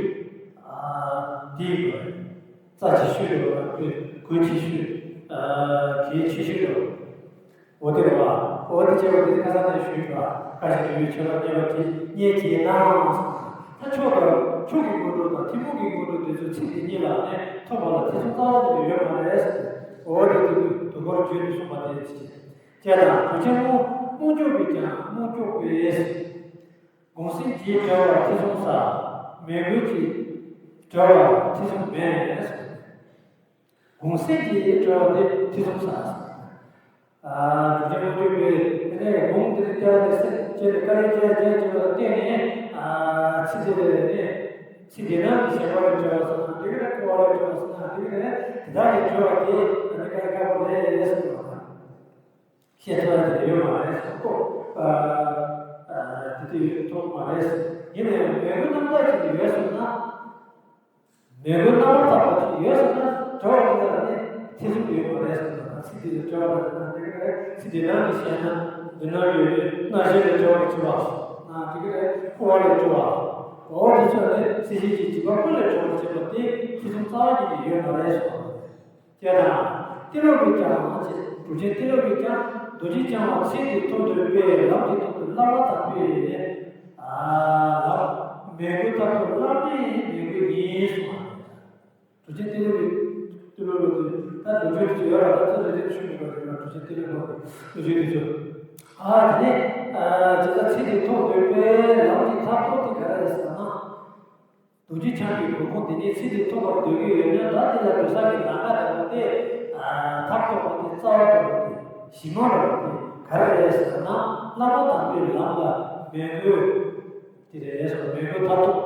ཨ། དེའི་སྒོ་རྩ་ཆེ་ཤོས་རེད་བ། གལ་ཆེ་ཤོས། ཨ། གལ་ཆེ་ཤོས་རེད་བ། འོ་དེ་རེད་བ། འོ་དེ་བྱས་པ་དེ་ཁ་སང་ནས་ཞུས་པ། བཀའ་བཞིན་སྒྲུབ་པའི་ཆོས་ལ་མཉེས་པར་བྱེད། མཉེས་བྱེད་ན། ད་མཆོག་དང་མཆོག་གི་དངོས་གྲུབ་དང་ཐུན་མོང་གི་དངོས་གྲུབ་དེ་ཚོ་ཚིག་དེ་གཉིས་ལ་ནི་ཐོབ་པ་ལ་ཐེ་ཚོམ་རྩ་བ་ཉིད་ནས་ཡོད་མ་རེད། འོ་དེ་དེ་དུས་དུས་འཁོར་བརྗོད་ནས་གསུངས་པ་དེ་བྱས། ཅེས་དང་། དུས་ཆེན་སྔོན་སྔོན་འཇུག་པས་ཀྱང་སྔོན་འཇུག་པས། གུང་སེང་གིས་གྲོལ་བར་ཐེ་ཚོམ་ཟ། མོས་གུས་ཀྱིས་གྲོལ་བར་ཐེ་ཚོམ་མེད། གུང་སེང་གིས་གྲོལ་བ་དེ་ཐེ་ཚོམ་ཟ། ཨ། དུས་ཆེན་སྔོན་འཇུག་པས་དེ་ནས་གུང་དེར་བསྐྱལ་ནས་སེང་བསྐྱལ་ནས་དཀའ་ལས་བརྒྱབ་བརྒྱབ་བརྒྱབ་ལ་བརྟེན་ནས། ཨ། ཚིག་དེ་ལས་ནས་ཚིག་དེ་ནང་གི་ཞེན་པ་ལས་གྲོལ་བ་སོང་ན་འགྲིག་གི་རེད། འཁོར་བ་ལས་གྲོལ་བ་སོང་ན་འགྲིག་གི་རེད། དེ་དག་ལས་གྲོལ་བ་དེ་ཨ་ནི་དཀའ་ལས་ཁག་པོ་རེད་ཟེར་བ་དང་། བཤད་ཐུབ་ཡ་དེ་ཡོད་མ་རེད་ཟེར་གོ། ཨ། ཨ། དེ་དུས་ཐོག་མ་རེད། ཡིན་ནའང་མོས་གུས་རྣམ་དག་ཅིག་ཡོད་སོང་ན། མོས་གུས་རྣམ་པར་དག་པ་ཅིག་ཡོད་སོང་ན་གྲོལ་བ་དེ་ལ་ནི་ཐེ་ཚོམ་ཡོད་མ་རེད་ཟེར་ན། ཚིག་དེ་ལ་གྲོལ་བ་རེད་ན་འགྲིག་གི་རེད། ཚིག་དེ་ནང་གི་ཞེན་ན་འདི་ནང་ཡོད་པའི་རྣམ་ཤེས་ལས་གྲོལ་བར་བྱེད་པ་ན་འགྲིག་གི་རེད། འཁོར་བ་ལས་གྲོལ་བ། འོ་དེ་ཚོ་ནི་སྲིད་ཞིའི་འཇིགས་པ་ཀུན་ལས་གྲོལ་བར་བྱེད་པ་དེ་ཐེ་ཚོམ་རྩ་བ་ཉིད་ནས་ཡོད་མ་རེད་ཟེར་བ་རེད། ཅེས་དང་། ཏི་ལོ་པས་ཀྱང་། གྲུབ་ཆེན་ཏི་ལོ་པས་ཀྱང་། རྡོ་རྗེ་འཆང་བ་ཚེ་འདིར་ཐོབ་འདོད་པས། ལམ་གྱི་ཐོག་ཏུ་བསླབ་པ་དམ་པས། ཨ། ལམ་མོས་གུས་མཐར་ཐུག་བླ་མའི་མོས་གུས་ཡིན་གསུངས་པ་རེད། གྲུབ་ཆེན་ཏི་ལོ་པས། ཏི་ལོ་པ་དེ་ད་མདོ་རྒྱུད་དེ་ཚོ་ཡོད་ར། ད་ཚོ་རེ་རེ་ཞུ་མི་དགོས་རེད་ལ། གྲུབ་ཆེན་ཏི་ལོ་པ་གི་མདོ་རྒྱུད་དེ་ཚོ། ཨ། དེ་ནས། ཨ། ཇི་ལྟར་ཚེ་འདིར་ཐོབ་འདོད་པས། ལམ་གྱི་མཐར་ཐུག་དེ་ག་རེ་རེད་ཟེར་ན། རྡོ་རྗེ་འཆང་གི་གོ་འཕང་དེ་ཉིད་ཚེ་འདིར་ཐོབ་པར་འདོད་ཀྱི་ཡོད་ན། ད་དེ་ལ་འགྲོ་ས་གི་ལམ་ཁ་འདྲ་བོ་དེ། ཨ། མཐར་ཐུག་པ་དེ། རྩ་བ་འདྲ་བོ་དེ། གཞི་མ་འདྲ་བོ་དེ་ག་རེ་རེད་ཟེར་ན། བསླབ་པ་དམ་པའི་ལམ་ལ་མོས་གུས་དེ་རེད་ཟེར། མོས་གུས་མཐར་ཐུག་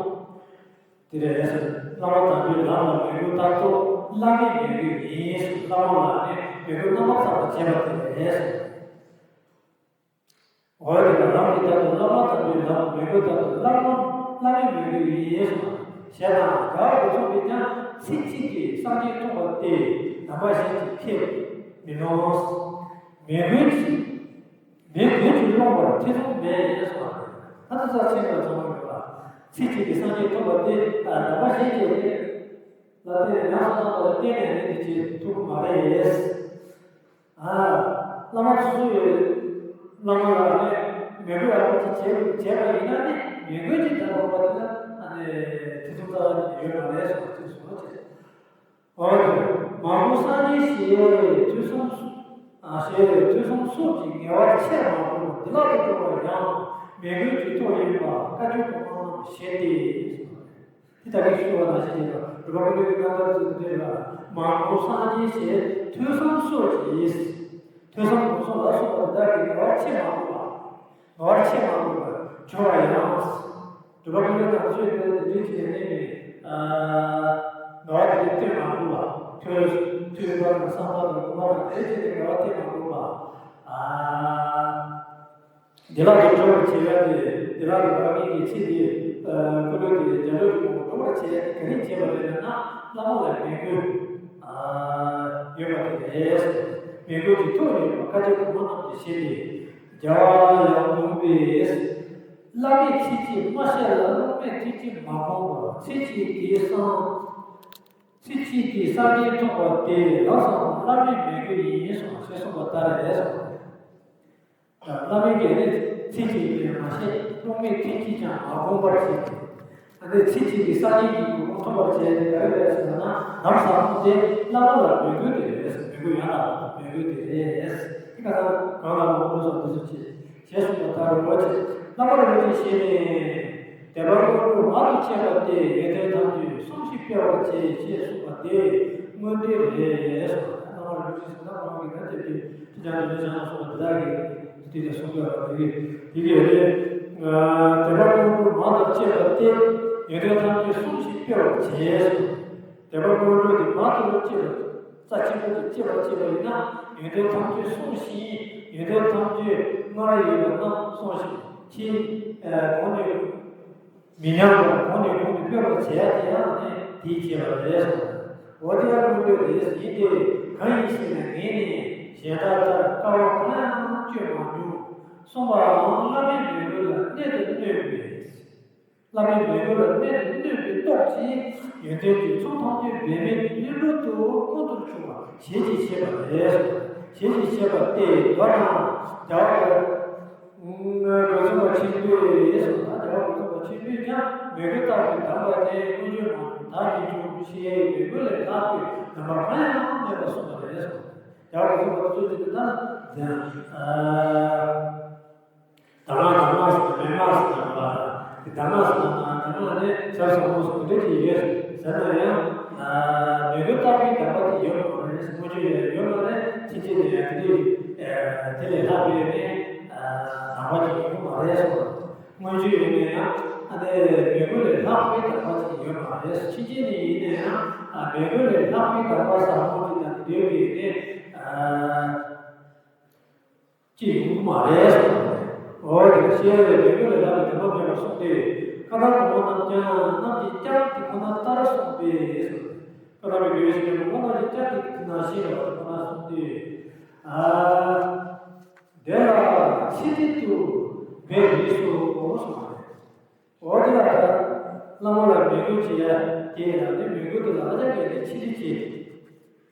དེ་རེད་ཟེར། བསླབ་པ་དམ་པའི་ལམ་ལ་མོས་གུས་མཐར་ཐུག་བླ་མའི་མོས་གུས་ཡིན། བསླབ་པ་ལ་ནི་མོས་གུས་རྣམ་པར་དག་པ་བྱེད་པ་དེ་རེད་ཟེར། འོ་དེ་ལ་ལམ་གྱི་མཐར་ཐུག་བསླབ་པ་དམ་པའི་ལམ། མོས་གུས་མཐར་ཐུག་བླ་མ། བླ་མའི་མོས་གུས་ཡིན་གསུངས། ཞེས་དང་། རྒྱལ་བ་རྒོད་ཚང་པས་ཀྱང་། ཚིག་གཅིག་གིས་སངས་རྒྱས་ཐོབ་པ་སྟེ། ནམ་པ་གཞན་གྱིས་ཁས་མི་ལོངས། མོས་གུས་ཀྱིས། མོས་གུས་ཀྱིས་ལོངས་པར་ཐེ་ཚོམ་མེད་གསུངས། ད་ལྟ་ཚར་ཚིག་ལ་ཚང་མ་ཡོད་པ། ཚིག་གཅིག་གིས་སངས་རྒྱས་ཐོབ་པ་སྟེ། ཨ། ནམ་པ་གཞན་གྱིས་ལ་དེ་ཡང་སོང་ན་ལ་བརྟེན་ནས་ནི་དེ་བྱེད་ཐུབ་ཀྱི་མ་རེད། ཨ། བླ་མ་སོ་སོ་ཡི་བླ་མ་ལ་ནི་མོས་གུས་ཡག་པོ་ཅིག་བྱས་བྱས་པ་ཡིན་ན་ནི། མོས་གུས་ཅིག་དང་ལྡན་པ་དེ་ལ་ཨ་ནི་ཐེ་ཚོམ་རྩ་བ་ཉིད་ནས་ཡོད་མ་རེད་གསུངས་པ་ཅིག་གསུངས་པ་བྱས། འོ་དེ། མ་གོང་སངས་རྒྱས་ཞེས་ཐོས་བསམ་སོགས། ཨ། ཞེས་ཐོས་བསམ་སོགས་ཀྱི་ངལ་བ་ཆེར་མ་དགོས་པར་བདེ་བླག་ཏུ་འགྲོ་བར་ཡང་མོས་གུས་ཀྱི་ཐོག་ཡིན་པ་བཀའ་བརྒྱུད་གོང་མ་རྣམས་ཞེས་ཏེ། དེ་ད་གིན་ཞུས་པ་ནང་བཞིན་ཡིན་ལ། རོལ་པ་ཀུན་ལས་ཀྱི་རྣམ་ཐར་ཚུལ་དུ་འགྲེལ་ལ། མ་གོང་སངས་རྒྱས་ཞེས་ཐོས་བསམ་སོགས་ཀྱིས། ཐོས་བསམ་སྒོམ་གསུམ་ལ་སོགས་པ་དེ་དག་གིས་ངལ་བ་ཆེར་མ་དགོས་པ། ངལ་བ་ཆེར་མ་དགོས་པར་གྱུར་པ་ཡང་། རོལ་པ་ཀུན་ལས་ཀྱང་ཚུལ་དེ་འདྲའི་ཅིག་ནས་ནི། ཨ། ངལ་བ་དེ་འདྲའི་སྟེར་མ་དགོས་པ། ཐོས་ཐོས་པ་དང་བསམ་པ་དང་སྒོམ་པ་དང་དེ་ཅིག་ནས་ངལ་བ་སྟེར་མ་དགོས་པ། ཨ། བདེ་བླག་ཏུ་འགྲོ་བར་བྱེད་ཡ་དེ། བདེ་བླག་ཏུ་འགྲོ་བ་ངེད་ཀྱི་ཚེ་འདིའི། ཨ། ཀུན་སློང་དེ་བྱ་སྤྱོད་ཀྱི་ངོ་བོ་འགྲོ་བར་བྱེད་ཡ་དེ་ག་རེ་བྱེད་པ་རེད་ན། བླ་མ་ལ་མོས་གུས། ཨ། ཡོད་པ་དེ་རེད། མོས་གུས་ཀྱི་ཐོག་ཡོད་པ་བཀའ་བརྒྱུད་གོང་མ་རྣམས་ཀྱི་ཞལ་ནས། རྒྱལ་བ་ཡང་དགོངས་པས། བླ་མའི་ཚིག་གཅིག་མ་བཤད་ལ། སློབ་མའི་ཐུགས་ཀྱིས་མ་དགོངས་པར། ཚིག་གཅིག་གིས་སངས། ཚིག་གཅིག་གིས་སངས་རྒྱས་ཐོབ་པ་དེ། ལམ་ཟབ་མོ་བླ་མའི་མོས་གུས་ཡིན་གསུངས་ཞེས་གསུངས་པ་ལྟར་རེད་གསུངས། བླ་མའི་གི་ནི་ཚིག་གཅིག་གིས་མ་བཤད། སློབ་མའི་ཐུགས་ཀྱིས་ཀྱང་མ་དགོངས་པར་བྱས་ཏེ། ཨ་ནི་ཚིག་གཅིག་གིས་སངས་རྒྱས་ཀྱི་གོ་འཕང་ཐོབ་པར་བྱས་ཏེ་ག་རེ་རེད་ཟེར་ན། ལམ་ཟབ་མོ་དེ་བླ་མ་ལ་མོས་གུས་དེ་རེད། མོས་གུས་ཡང་དག་པ་དང་མོས་གུས་དེ་རེད། དེ་ག་ད་གང་ལ་མོས་གུས་སོགས་དེ་ཚོ་བྱེད། ཞེས་གསུངས་པ་ལྟར་རོ། ཅེས་བླ་མ་རིན་པོ་ཆེའི་ཞལ་ནས། དད་པ་དངོས་གྲུབ་མང་དུ་བསྐྱེད་པ་སྟེ། ཡོན་ཏན་ཐམས་ཅད་གསུམ་བཞི་སྤེལ་བར་བྱེད། ཅེས་གསུངས་པ་དེ་དངོས་འབྲེལ་རེད། བླ་མ་རིན་པོ་ཆེ་ཟེར་ན་བླ་མ་གི་ན་དེ་དེ་ཁྲི་བྱང་དུ་ལས་བྱང་ལ་སོགས་པ་དེ་དག་གིས་དེ་དེ་གསུངས་པ་རེད། དེ་གི་རེད། དད་པ་དངོས་གྲུབ་མང་དུ་བསྐྱེད་པ་སྟེ། ཡོན་ཏན་ཐམས་ཅད་གསུམ་བཞི་སྤེལ་བར་བྱེད། དད་པ་དངོས་གྲུབ་དེ་མང་དུ་བསྐྱེད་པ། རྩ་ཆེན་པོ་དེ་བསྐྱེད་པར་བྱེད་པ་ཡིན་ན། ཡོན་ཏན་ཐམས་ཅད་གསུངས་ཤིང་། ཡོན་ཏན་ཐམས་ཅད་སྔར་ཡོད་པ་རྣམས་གསུངས་ཤིང་། ཕྱིས། ཨ། གོང་ནས། མི་ཉམས་པར་གོང་ནས་གོང་དུ་སྤེལ་བར་བྱེད་ཡ་དེ་ཡང་ནི་དེའི་བྱེད་པ་རེད་གསུངས། འོ་དེ་ཡང་སྔོན་འགྲོའི་རེད། ཡིན་ཏེ། གང་ཡིན་ཞེ་ན། ངས་ནི་གཞན་དག་ལྟར་དཀའ་བ་གང་ཡང་སྤྱོད་མ་མྱོང་གསུངས་པའང་བླ་མའི་མོས་གུས་ལ་གནད་དུ་བསྣུན་པས། བླ་མའི་མོས་གུས་ལ་གནད་དུ་བསྣུན་པའི་སྟོབས་ཀྱིས་ཡོན་ཏན་གྱི་ཚོགས་ཐམས་ཅད་འབད་མེད་ལྷུན་གྲུབ་ཏུ་མངོན་དུ་བྱུང་བ་ཞལ་གྱིས་བཞེས་པ་རེད། ཞལ་གྱིས་བཞེས་པ་སྟེ། མདོར་ན་རྒྱལ་བ་རྒོད་ཚང་པ་ཆེན་པོས་གསུངས་ན། རྒྱལ་བ་རྒོད་ཚང་པ་ཆེན་པོས་ཀྱང་མོས་གུས་བརྟག་པའི་གདམས་པ་ནི་དངོས་བརྗོད་མ་ནི་བདག་ཉིད་འབྱུང་ཞེས་མོས་གུས་ལས་ལྷག་པའི་གདམས་པ་གང་ཡང་མེད་པར་གསུངས་པ་རེད། རྒྱལ་བ་རྒོད་ཚང་པ་ཆེན་པོས་ད་ལྟ་གདམས་ངག་གདམས་ངག་ཟེར་ན་མན་ངག་ཟེར་ན་མ་རེད། གདམས་ངག་ཟེར་ན་གདམས་ངག་ནི་ཟབ་ཟབ་མོ་ཟེར་འདྲ་ཅིག་ཡོད་ཟེར་ན་ཡང་། མོས་གུས་བརྟག་པའི་གདམས་པ་དེ་ཡོད་མ་རེད། དངོས་བརྗོད་ཡང་ཡོད་མ་རེད། ཕྱིན་ཆད་དེ་ཡང་དེ་དེ་དེ་ལས་ལྷག་པའི་ནི་གདམས་པ་ཅིག་ཡོད་མ་རེད་གསུངས། དངོས་བརྗོད་ཡོད་ན་ཡང་ཨ་ནི་མོས་གུས་ལས་ལྷག་པའི་གདམས་པ་ཅིག་ཡོད་མ་རེད། ཕྱིན་ཆད་ནི་ཡིན་ན་ཡང་མོས་གུས་ལས་ལྷག་པའི་གདམས་པ་ཟབ་མོ་ཅིག་དང་དེ་འདྲ་གི་ནི། ཅིག་ཡོང་གི་མ་རེད་གསུངས་པ་རེད། འོ་དེ་ཤེས་པའི་མོས་གུས་ལས་ལྷག་པའི་གདམས་པ་མེད་པར་གསུངས་ཏེ། བཀའ་དང་གོང་མ་རྣམས་ཀྱང་རྣམས་ཀྱིས་ཀྱང་དེ་ཁོ་ན་ལྟར་གསུངས་པས་གསུངས། བཀའ་དང་གོང་མའི་ཡོན་ཏན་གོང་མ་རྣམས་ཀྱིས་ཀྱང་དེ་ཁོ་ན་ཤེས་པ་དེ་ཁོ་ན་གསུངས་ཏེ། ཨ། དེ་ལ་ཕྱི་བདེ་དུ་འབད་རིགས་སོ་གསུངས་པ་རེད། འོ་དེ་ལ་ད་བླ་མ་ལ་མོས་གུས་བྱེད་ཡ་དེ་ཡང་ནི་མོས་གུས་དེ་ལ་ཨ་ཅག་གིས་ནི་ཕྱི་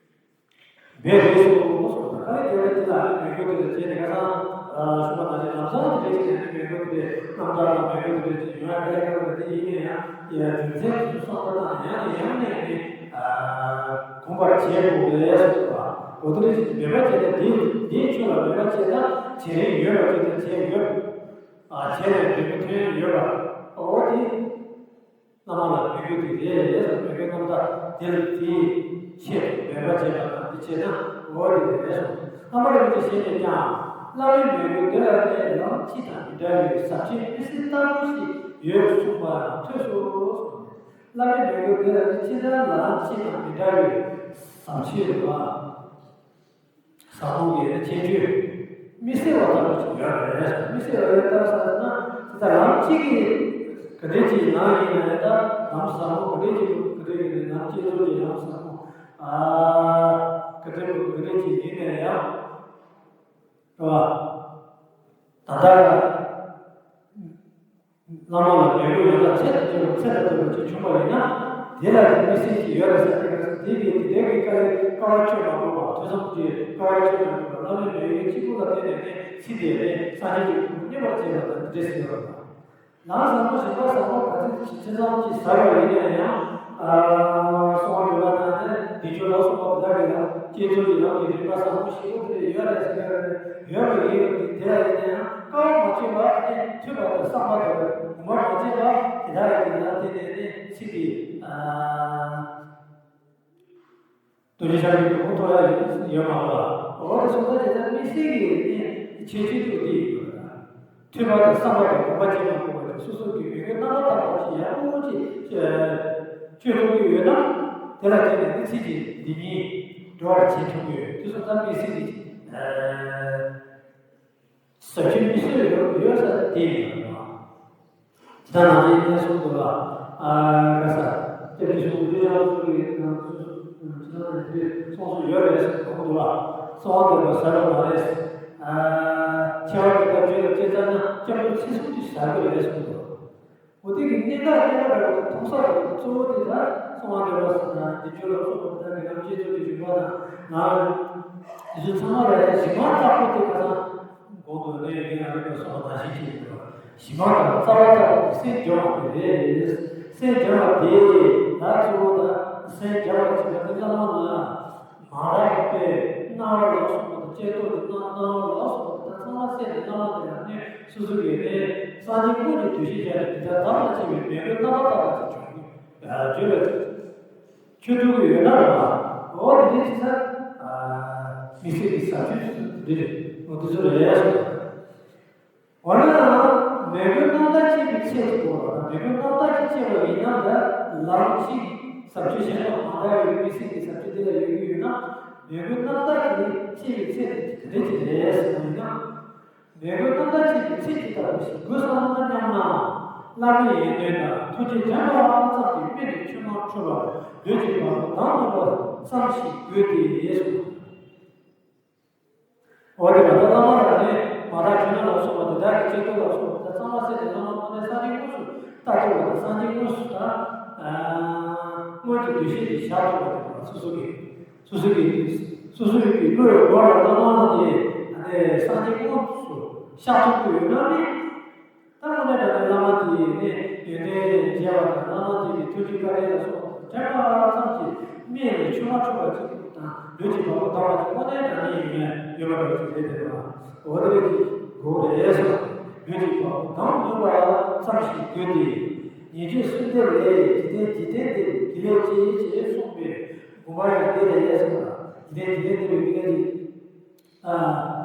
བདེ་བྱེད། འབད་རིགས་སོ་གསུངས་པ། ཨ་ནི་དེ་ལ་དེ་ལ་མོས་གུས་དེ་ལ་བྱས་ནས་ཁ་སང་ཞུ་བ་ནང་བཞིན་ལམ་སང་དེ་འདྲ་བྱས་ནས་མོས་གུས་དེ་རྣམ་ཐར་ལ་མོས་གུས་དེ་འདྲ་བྱས་ཡོང་ཡ་ག་ལེ་ག་ལེ་དེ་ཡིན་ན་ཡང་ཡ་རྒྱུ་མཚན་དེ་ཚོ་བསམ་བློ་བཏང་ནས་ཡང་ནས་ཡང་ནས་ནི་གོམས་པར་བྱེད་དགོས་རེད་གསུངས་པ། འོ་དེ་འདྲ་བྱས་མོས་པ་བྱས་ན་དེ་དེའི་ཆོས་ལ་མོས་པ་བྱས་ན་བྱེད་རིན་ཡོད་པ་ཅིག་དང་བྱེད་ཡོད་པ། ཨ། བྱས་ནས་འབྲས་བུ་ཐོན་ཡོད་པ། འོ་དེ། བླ་མ་ལ་མོས་གུས་དེ་རེད། མོས་གུས་རྣམ་དག་དེ་ལ་དེའི་ཆེད་དུ་འབད་པ་བྱས་པ་དང་དེ་བྱས་ན་འོ་དེ་རེད་གསུངས། བླ་མ་རིན་པོ་ཆེ་ཞལ་ནས་ཀྱང་། བླ་མའི་མོས་གུས་དེ་ལ་ནི་ལམ་སྤྱི་དང་མི་འདྲ་བའི་ཟབ་ཆོས་མི་སེར་ལྟ་བུ་ཞིག་ཡོད་གསུངས་པ་ཡང་ཐོས་སོ་གསུངས། བླ་མའི་མོས་གུས་དེ་ལ་ནི་ཅི་ལྟར་ལམ་སྤྱི་དང་མི་འདྲ་བའི་ཟབ་ཆོས་ཡོད་པ། ཟབ་མོ་གི་ཁྱད་ཆོས་མི་སེར་བ་ལྟ་བུ་ཞིག་ཡོད་རེད། མི་སེར་བ་ལྟ་བུ་ཟེར་ན་ད་ལམ་གཅིག་གི་ག་འདྲ་ཅིག་ལམ་ཡིན་ན་ཡང་ད་ལམ་ཟབ་མོ་ག་འདྲ་ཅིག་ག་འདྲ་ཅིག་ལམ་བསྐྱེད་རྫོགས་ཀྱི་ལམ་ཟབ་མོ་ཨ་ག་འདྲ་ག་འདྲ་ཅིག་ཡིན་ན་ཡང་རེད་བ། ད་ལྟ། བླ་མ་ལ་མོས་གུས་ཡོད་ན་ཚེ་དང་བཅས་པ་ཚེ་དང་བཅས་པ་ཅིག་བྱུང་བ་ཡིན་ན། དེ་ལ་དེ་མི་སྲིད་ཅིག་ཡོད་རེད་ཟེར་ཏེ། དེ་གི་དེ་འདྲའི་གི་དཀའ་ལས་དཀའ་བ་སྤྱོད་མ་དགོས་པ། ཐོས་བསམ་གྱི་དཀའ་བ་སྤྱོད་མ་དགོས་པ། བླ་མའི་མོས་གུས་གཅིག་པུ་ལ་བརྟེན་ནས་ནི་ཚེ་འདིར་ནི་སངས་རྒྱས་ཀྱི་གོ་འཕང་བརྙེས་པར་བྱེད་པ་དང་འདི་འདྲ་ཟེར་བ་དང་། ལམ་ཟབ་མོ་ཞིང་ཁམས་ཟབ་མོ་ག་ཚོད་ཅི་ཙམ་ཅིག་ཟབ་པ་ཡིན་ན་ཡང་། ཨ། གསང་བ་འདུས་པ་དང་ནི་བདེ་མཆོག་ལ་སོགས་པ་དེ་དག་གི་ལམ་བསྐྱེད་རྫོགས་ཀྱི་ལམ་གྱི་རིམ་པ་ཟབ་མོ་ཞིག་པོ་དེ་ཡོད་རེད་ཟེར་ཡོད་རེད། ཡོད་པ་ཡིན་རུང་དེ་ལ་ཡིན་ན་ཡང་དཀའ་བ་མ་སྤྱད་པ་ནི་ཐོས་པ་དང་བསམ་པ་དང་ངོ་མ་མ་བྱས་པ་དེ་དག་གི་ལ་བརྟེན་ནས་ནི་ཚིག་གི་ཨ། རྡོ་རྗེ་འཆང་གི་གོ་འཕང་ཐོབ་ཡ་ཡོད་མ་རེད་པ། འོ་དེ་སོང་ཙང་བྱས་ཙང་དམིགས་བསལ་གྱི་ནི་ཁྱད་ཆོས་དེ་འདི་ཡིན་པ་རེད། ཐོས་པ་དང་བསམ་པ་དང་སྒོམ་པ་བྱེད་མ་དགོས་པ་དེ་སོ་སོ་གི་མོས་གུས་རྣམ་པར་དག་པ་ཅིག་ཡག་པོ་ཅིག་སྤྱོད་ཐུབ་ཀྱི་ཡོད་ན། དེ་ལ་བརྟེན་ནས་ནི་ཚིག་གི་འདི་ཉིད་འགྲོ་བར་བྱེད་ཐུབ་ཀྱི་ཡོད། དེ་སོང་ཙང་དམིགས་བསལ་གྱི་ཟབ་ཆོས་མི་སྲིད་ཡོད་ཡོད་ས་དེ་ཡིན་པ་རེད། ཇི་ལྟར་ནང་བཞིན་གནས་གསུམ་དུ་ལ། ཨ། ག་ས། སྐྱབས་རྗེ་ཇོ་བོ་རྗེ་ཡང་སོ་གི་ནང་དུ། ཇི་ལྟར་ནང་བཞིན་གསུངས་སུ་ཡོད་རེད་གསུངས་འདུག་ལ། གསང་བ་འདེབས་པ་ཟབ་པ་མ་རེད། ཨ། ཆེ་བ་དེ་དག་རྗེས་ལ་སྐྱེས་ཚར་ན་སྐྱབས་འགྲོ་ཚིག་གསུམ་དུ་ཟབ་གི་རེད་གསུངས་འདུག་འོ་དེ་གི་གནད་འགག་གནད་འགག་འདྲ་བོ་དེ་མཐོང་ས་རེད། གཙོ་བོ་དེ་ད་གསང་བ་འདེབས་པ་ཟེར་ན་བདེ་མཆོག་ལ་སོགས་པ་དེ་དག་གི་ལམ་བསྐྱེད་རྫོགས་ཀྱི་རིམ་པ་དང་ལམ། དེ་ཚོ་ཚང་མ་ལ་ཡང་གཞི་མ་བརྟག་པོ་དེ་ག་ས། གོང་དུ་གནས་ཡིན་ན་རིག་པ་སོགས་པ་ནང་བཞིན་བྱེད་དགོས། གཞི་མ་དང་རྩ་བ་ལྟ་བུ་སེམས་སྦྱང་བ་དེ་རེད། སེམས་སྦྱང་བ་དེ་ལ་གཙོ་བོ་དང་སེམས་སྦྱང་བ་བྱེད་པ་དེ་བླ་མ་ལ་མ་རག་པའི་སྣང་བ་ལ་སོགས་པ་དང་བསྐྱེད་རྫོགས་ཀྱི་སྣང་སྣང་བ་ལ་སོགས་པ་དང་ཚང་མ་སེམས་ཀྱི་བླ་མ་དེ་ལ་གནས་སོ་སོ་གིས་ནི་སངས་རྒྱས་ཀུན་གྱི་འདུ་ཤེས་བྱས་ནས་དེ་ལྟར་དམ་ལ་བཅས་པའི་མོས་གུས་རྣམ་པར་དག་པ་ཅིག་བྱུང་གི་ཡོད་པ་རེད། ཆོས་ཐུགས་ཀྱི་ཡོད་ན་རེད་པ། འོ་དེ་འདྲའི་ཅི་ཟེར། དམིགས་བསལ་གྱི་ཟབ་ཆོས་འདི་རེད། འོ་དེ་ཚོ་རེད་ཟེར། འོ་ན་མོས་གུས་རྣམ་དག་བསྐྱེད་པའི་ཚེ་དེ་གོ་བ་དང་། མོས་གུས་རྣམ་དག་ཅིག་བསྐྱེད་པ་ཡིན་ན་ད་ལམ་གཅིག་ཟབ་ཆོས་གཞན་དང་མ་འདྲ་བའི་དམིགས་བསལ་གྱི་ཟབ་ཆོས་འདི་ལ་ཡོད་ཀྱི་ཡོད་ན། མོས་གུས་རྣམ་དག་གིས་བསྐྱེད་པའི་ཚེ་དེ་ག་འདྲ་ཅིག་རེད་ཟེར་བ་ཡིན་ན། མོས་གུས་རྣམ་དག་བསྐྱེད་པའི་ཚེ་ཇི་ལྟ་བུ་ཞིག་དགོས་སམ་སྙམ་ན། བླ་མའི་ཡོན་ཏན་དང་ཐུགས་རྗེ་དྲན་པ་ཙམ་གྱིས་སྨིན་ནས་ཆོས་མ་འཁྲུལ་བར་ལུས་ཀྱི་བ་སྤུ་ལྡང་ནུས་པ་ཙམ་ཞིག་དགོས་ཏེ་གསུངས། འོ་དེ་ལ་ད་བླ་མ་ལ་ནི་མ་དག་ཇོ་ནང་ལ་སོགས་པ་དེ་དག་གི་བྱེད་སྒོ་ལ་སོགས་པ་དེ་ཚང་མ་ཟེར་ཏེ་བླ་མ་དངོས་གནས་སངས་རྒྱས་དངོས་སུ་ལྟ་ཐུབ་པ་དང་སངས་རྒྱས་དངོས་སུ་ད་སྔོན་གྱི་འདུ་ཤེས་ཀྱིས་བཞག་ཐུབ་པ་དེ་སོ་སོ་གི་སོ་སོ་གི་སོ་སོ་གི་བློའི་སྒོ་ལ་བླ་མ་དེ་སངས་རྒྱས་དངོས་སུ་ཤར་ཐུབ་ཀྱི་ཡོད་ན་ནི། ད་དངོས་གནས་དྲང་གནས་བླ་མ་དེ་ནི་ཡོན་ཏན་རྒྱས་པ་དང་བླ་མ་དེ་གི་ཐུགས་རྗེ་བཀའ་དྲིན་ལ་སོགས་དྲན་པ་ཙམ་གྱིས་སྨིན་ནས་ཆོས་མ་འཁྲུལ་བ་ཅིག་དང་ལུས་ཀྱི་བ་སྤུ་ལྡང་བ་ཅིག་དངོས་གནས་དྲང་གནས་ཡིན་ཡོད་པ་འདྲ་ཅིག་རེད་དེ་བ། འོ་དེ་རེད་ཀྱི་དགོས་རེད་ཟེར། ལུས་ཀྱི་བ་སྤུ་ལྡང་ནུས་པ་ཙམ་ཞིག་དགོས་ཏེ། ཉེ་སྦྱོར་གསུམ་ལྡན་ལས་འཇིག་རྟེན་འཇིག་རྟེན་འདིར་གྱི་ལས་ཅེས་ཅེས་གསུངས་པས་དགོངས་པ་ཡང་འདི་རེད་ཟེར་བ། འཇིག་རྟེན་འཇིག་རྟེན་འདིར་གྱི་ལས་ཅེས། ཨ།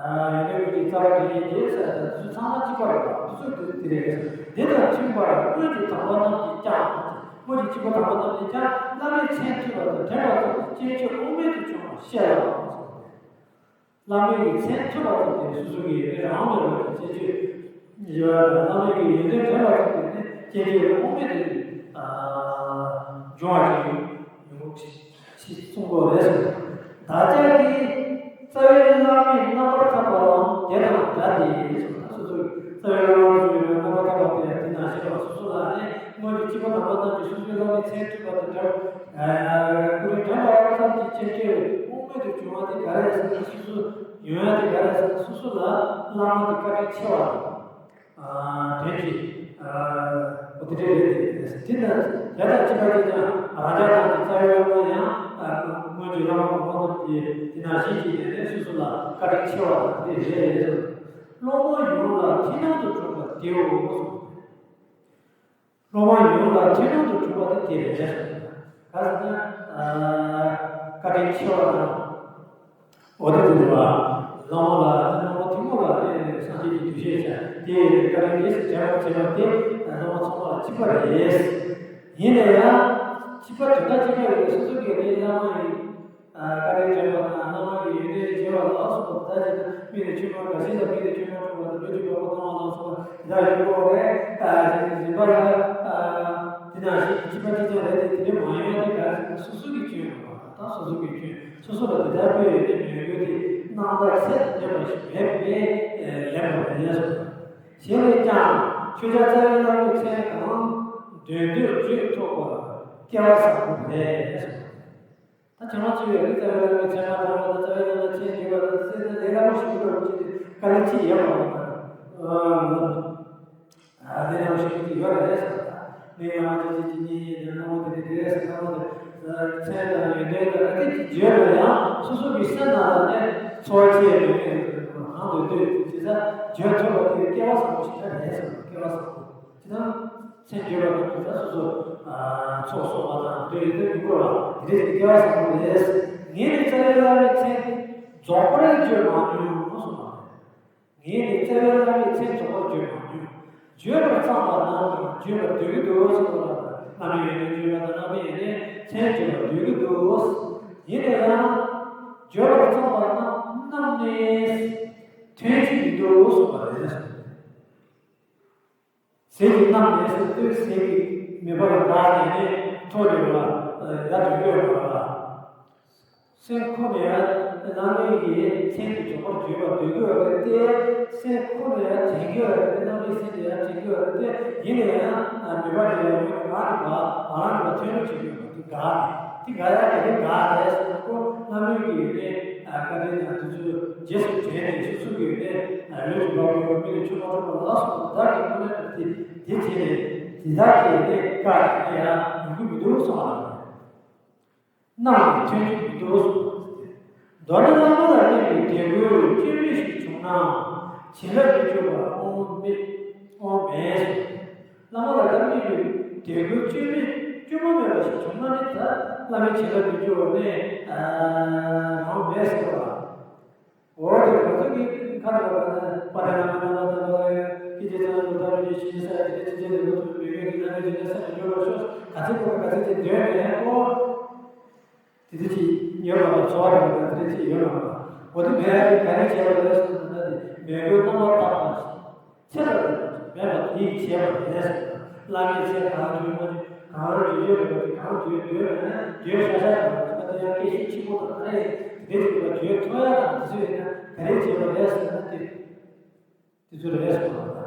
ཨ། ཡོན་ཏན་ཀུན་གྱི་རྩ་བ་དེ་ཉིད་ཀྱི་ས་དང་དུས་ཚོད་ཚང་མ་གཅིག་པ་རེད་པ། དུས་ཚོད་དེ་དེ་རེད། དེ་དང་མཐུན་པར་སྔོན་གྱི་དམ་པ་རྣམས་ཀྱིས་ཀྱང་། སྔོན་གྱི་སྐྱེས་བུ་དམ་པ་རྣམས་ཀྱིས་ཀྱང་བླ་མའི་མཚན་ཐོས་པ་དང་དྲན་པ་ཙམ་གྱིས་སྐྱེ་མཆེད་དབང་མེད་དུ་བྱུང་བ་ཤེས་ལ། བླ་མའི་མཚན་ཐོས་པ་ཙམ་གྱིས་སོ་སོ་གི་རང་མེད་པ་དང་སྐྱེ་མཆེད་ཡོད་པ་དང་བླ་མའི་ཡོན་ཏན་དྲན་པ་ཙམ་གྱིས་ནི་སྐྱེ་མཆེད་དབང་མེད་དུ་འབྱུང་བ་ཞིག་ཡོང་། ཞེས་གསུངས་པ་རེད། བདག་ཅག་གི་རྩ་བའི་བླ་མའི་རྣམ་པར་ཐར་པའང་དེ་དང་འདྲ་སྟེ། སོ་སོའི་རྩ་བའི་བླ་མ་སོ་སོའི་རྣམ་པར་ཐར་པ་དེ་དེ་ནང་བཞིན་པ་སོ་སོ་ལ་ནི་སྔོན་གྱི་སྐྱེས་བུ་དམ་པ་རྣམས་ཀྱིས་སོ་སོའི་བླ་མའི་མཚན་ཐོས་པ་དང་འདྲ། ཀུན་རིག་དྲན་པ་ཙམ་གྱིས་སྐྱེ་མཆེད་དབང་མེད་དུ་བྱུང་བ་དེ་ག་རེ་ཟེར་ན། སོ་སོ་ཡོང་ཡ་དེ་ག་རེ་ཟེར་ན། སོ་སོ་ལ་བླ་མ་དེ་བཀའ་དྲིན་ཆེ་བ་དང་། དོན་གྱི་འོ་དེ་འདྲ་རེད་དེ། དེ་ནི་དེ་དང་གཅིག་པ་དེ་ཀྱང་རང་ཅག་རྣམས་ཀྱི་རྩ་བའི་བླ་མ་ཡང་སྔོན་གྱི་བླ་མ་གོང་མ་རྣམས་ཀྱིས་དེ་ནང་བཞིན་གྱི་ནས་སོ་སོ་ལ་བཀའ་དྲིན་ཆེ་བ་དང་དེ་རེད། སློབ་མ་ཡོངས་ལ་མཐུན་སྣང་དུ་གྲུབ་པ་དེའོ། སློབ་མ་ཡོངས་ལ་མཐུན་སྣང་དུ་གྲུབ་པ་དེ་དེ་རེད། ག་ཟེར་ན་བཀའ་དྲིན་ཆེ་བ་དང་། འོ་དེ་དེ་རེད་བ། བླ་མ་ལ་བླ་མ་ཐུན་མོང་ལ་ནི་སངས་རྒྱས་ཀྱི་འདུ་ཤེས་བྱ་དེ་བཀའ་དྲིན་རྗེས་སུ་དྲན་པར་བྱེད་པ་དེ་བླ་མ་ཚང་མ་ལ་གཅིག་པ་རེད། ཡིན་ན་ཡང་གཅིག་པ་དོན་དག་གཅིག་པ་རེད། སོ་སོ་གི་རེད། བླ་མ་ཡི་བཀའ་དྲིན་དྲན་པ་དང་བླ་མ་གི་ཡོན་ཏན་རྗེས་པ་ལ་སོགས་པ་ད་ཅི་ན་མི་ནི་ཆོས་མ་འགའ་ཞིག་ལ་མི་ནི་ཆོས་མ་འཁྲུལ་བ་དང་ལུས་ཀྱི་བ་སྤུ་ལྡང་བ་ལ་སོགས་པ་དེ་དག་ཡོད་དགོས་རེད། ད་གཞན་གྱི་རིམ་པ་ལ་དེ་ནང་བཞིན་གྱི་གཅིག་པ་གཅིག་རྐྱང་རེད་དེ། དེ་འདྲ་མ་ཡོང་བ་དེ་ག་རེ་ཟེར་ན་སོ་སོ་གི་སྐྱོན་ཡོད་པ་དང་སོ་སོ་གི་སྐྱོན། སོ་སོ་ལ་དེ་ལྟར་དཔེ་ཡོད་དེ་མོས་གུས་དེ་རྣམ་དག་ཚད་དུ་ལྡན་པ་ཞིག་མེད་པས་ལན་པ་རེད་ལ་སོགས་པ། གཞན་ལས་ཀྱང་ཁྱོད་ཅག་རྩ་བའི་བླ་མའི་མཚན་གང་འདོད་འདོད་བརྗོད་ཐུབ་པ་སྐལ་བ་བཟང་པོ་རེད། ད་ཁྱེད་རང་ཚོས་ཡང་རྩ་བའི་བླ་མའི་མཚན་མ་དང་། རྩ་བའི་བླ་མའི་མཚན་བརྗོད་པ་དང་ཟེར་ན་ལས་སླ་པོ་ཞིག་འགྲོ་གི་དཀའ་ལས་ཅི་ཡོད་མ་རེད། ཨ་ལས་སླ་པོ་ཞིག་ཅིག་ཡོད་རེད་ཟེར། ངས་ཡང་ཅི་ཅི་ཅི་ཉི་ཉི་དེ་སྣང་བ་དེ་རེད་དེ་རེད་ཟེར། སྣང་བ་དེ་མཚན་དང་ཡོན་ཏན་དང་ཨ་ཙི་ཅིག་བརྗོད་ན་ཡང་སོ་སོ་གི་སེམས་ནང་ལ་ནི་ཚོར་བ་ཅི་ཡང་མེད་མཁན་རེད། གང་དུ་འདོད་ཅི་ཟེར་བརྗོད་ཐུབ་པ་དེ་སྐལ་བ་བཟང་པོ་ཞིག་རེད་ཟེར། སྐལ་བ་བཟང་པོ་ཅི་ན། མཚན་བརྗོད་པ་དང་དེ་ལྟར་སོ་སོ་ཚོགས་གསོག་པ་དང་འདོད་ཡོན་ཏན་མི་འཁོར་བ་དེ་འདྲའི་སྐལ་བ་བཟང་པོ་རེད། ངས་ནི་རྩ་བའི་བླ་མའི་མཚན་འདི་རྫོགས་པར་བརྗོད་མ་མྱོང་གསུངས་པ་རེད། ངས་ནི་རྩ་བའི་བླ་མའི་མཚན་རྫོགས་པར་བརྗོད་མ་མྱོང་། བརྗོད་པར་བརྩམས་པ་རྣམས་བརྗོད་པར་འདོད་ཀྱི་འདུག་གསུངས་པ་ལ། བླ་མའི་ཡོན་ཏན་བརྗོད་པ་དང་བླ་མའི་ཡོན་ཏན་མཚན་བརྗོད་པར་འདོད་ཀྱི་འདུག། ཡིན་ན་ཡང་བརྗོད་པར་བརྩམས་པ་རྣམས་རྣམས་ནི་ཐོན་གྱི་མི་འདུག་གསུངས་པ་རེད། ཟས་ཀྱི་རྣམ་ནས་སུ་སྟོད་ཟས་ཀྱི་མེ་འབར་འགག་ནས་ནི་ཐོག་ནས་བ་ཡ་དོན་གྱི་ཡོད་པ་ལ། སེམས་ཁོ་ནས་ཡ་བླ་མའི་གི་མཚན་གྱི་འཇོག་པར་བརྗོད་པ་འདོད་ཀྱི་ཡོད་རེད་དེ། སེམས་ཁོ་ནས་ཡ་དྲན་གྱི་ཡོད་རེད་དེ། བླ་མའི་སེམས་ནས་ཡ་དྲན་གྱི་ཡོད་རེད་དེ། ཡིན་ནའི་ཡང་མེ་འབར་ནས་ཡ་ཡོད་ནས་ང་ནི་བ་ང་རང་ནི་བ་ཐོན་རོགས་བྱེད་ཀྱི་ཡོད་པ་དེ་འགག་ནས་དེ་འགག་ཡ་ག་རེ་འགག་རེད་ཟེར་ན། ཁོ་བླ་མའི་གི་ནི་བཀའ་དྲིན་དང་དུས་ཚོད་རྗེས་སུ་དྲན་ནས་སོ་སོ་གི་ནི་ལུས་ཀྱི་བ་སྤུ་མི་ལ་ཆུ་མ་འཁྲུགས་པ་ལ་སོགས་པ་དེ་དག་གི་དངོས་གནས་དེ་དེ་བྱས་ནས་དེ་དག་གི་ནི་བཀའ་ནི་ཡང་ཡོང་གི་མི་འདུག་གསུངས་པ་རེད། རྣམས་ནི་ཐོན་གྱི་མི་འདུག་གསུངས་པ་རེད། མདོར་ན་བླ་མ་ལ་གནས་པའི་དད་གུས་བཅོས་མིན་ཞིག་བྱུང་ན་བྱིན་རླབས་མི་འཇུག་པ་དབང་མེད་དབང་མེད་གསུངས། བླ་མ་ལ་ད་དམིགས་པའི་དད་གུས་བཅོས་མིན་བཅོས་མ་མེད་པ་ཞིག་བྱུང་ན་ནི་ད་བླ་མའི་བྱིན་རླབས་མི་འཇུག་པ་ནི་རང་མེད་ཟེར་བ། འོ་དེ་ང་ཚོ་གི་ཁ་ལ་བ་ན་པ་ར་ན་མ་ན་མ་ད་བ་ལ་ཡ་ཀི་ཅེ་ཚང་ལོ་ད་རུ་ཇི་ཤི་ས་ཡ་ཏི་ཅི་ཅེ་ལེ་ལོ་ཐུ་མི་ཡོད་ཀྱི་ན་མི་ཅི་ན་ས་ནི་འཇོག་པར་ཤོག་ག་ཚེ་གོ་ག་ཚེ་ཅེ་འདོད་མེད་ཨོ། དེ་དེ་ཅི་ཉོ་བ་ཚོ་བ་ར་བ་དེ་ཅི་ཡོད་ལ་བ། འོ་དེ་མེད་ཡ་ག་རེ་བྱས་པ་རེད་ཟེར་ན་ད་དེ་མེད་དགོས་རྣམ་པར་དག་པ་ཚེ་ལ་རེད། མེད་པ་དེས་བྱས་པ་རེད་ཟེར། བླ་མའི་ཚེ་གང་བརྗོད་མ་བརྗོད། གང་རེ་བརྗོད་རེད་པ་དེ། གང་བརྗོད་བརྗོད་མེད་ན་བརྗོད་ཤ་ཤ་དང་རེད་པ། དེ་ཡང་སྐད་ཤུགས་ཆེན་པོ་དང་ག་རེ་དེ་བརྗོད་པ་བརྗོད་ཐུབ་ཡ་དང་དེ་ཚོ་ཡིན་ན་ག་རེ་བྱས་པ་རེད་ཟེར་ན། དེ་དེ་ཚོ་རེད་ཟེར་བ་དང་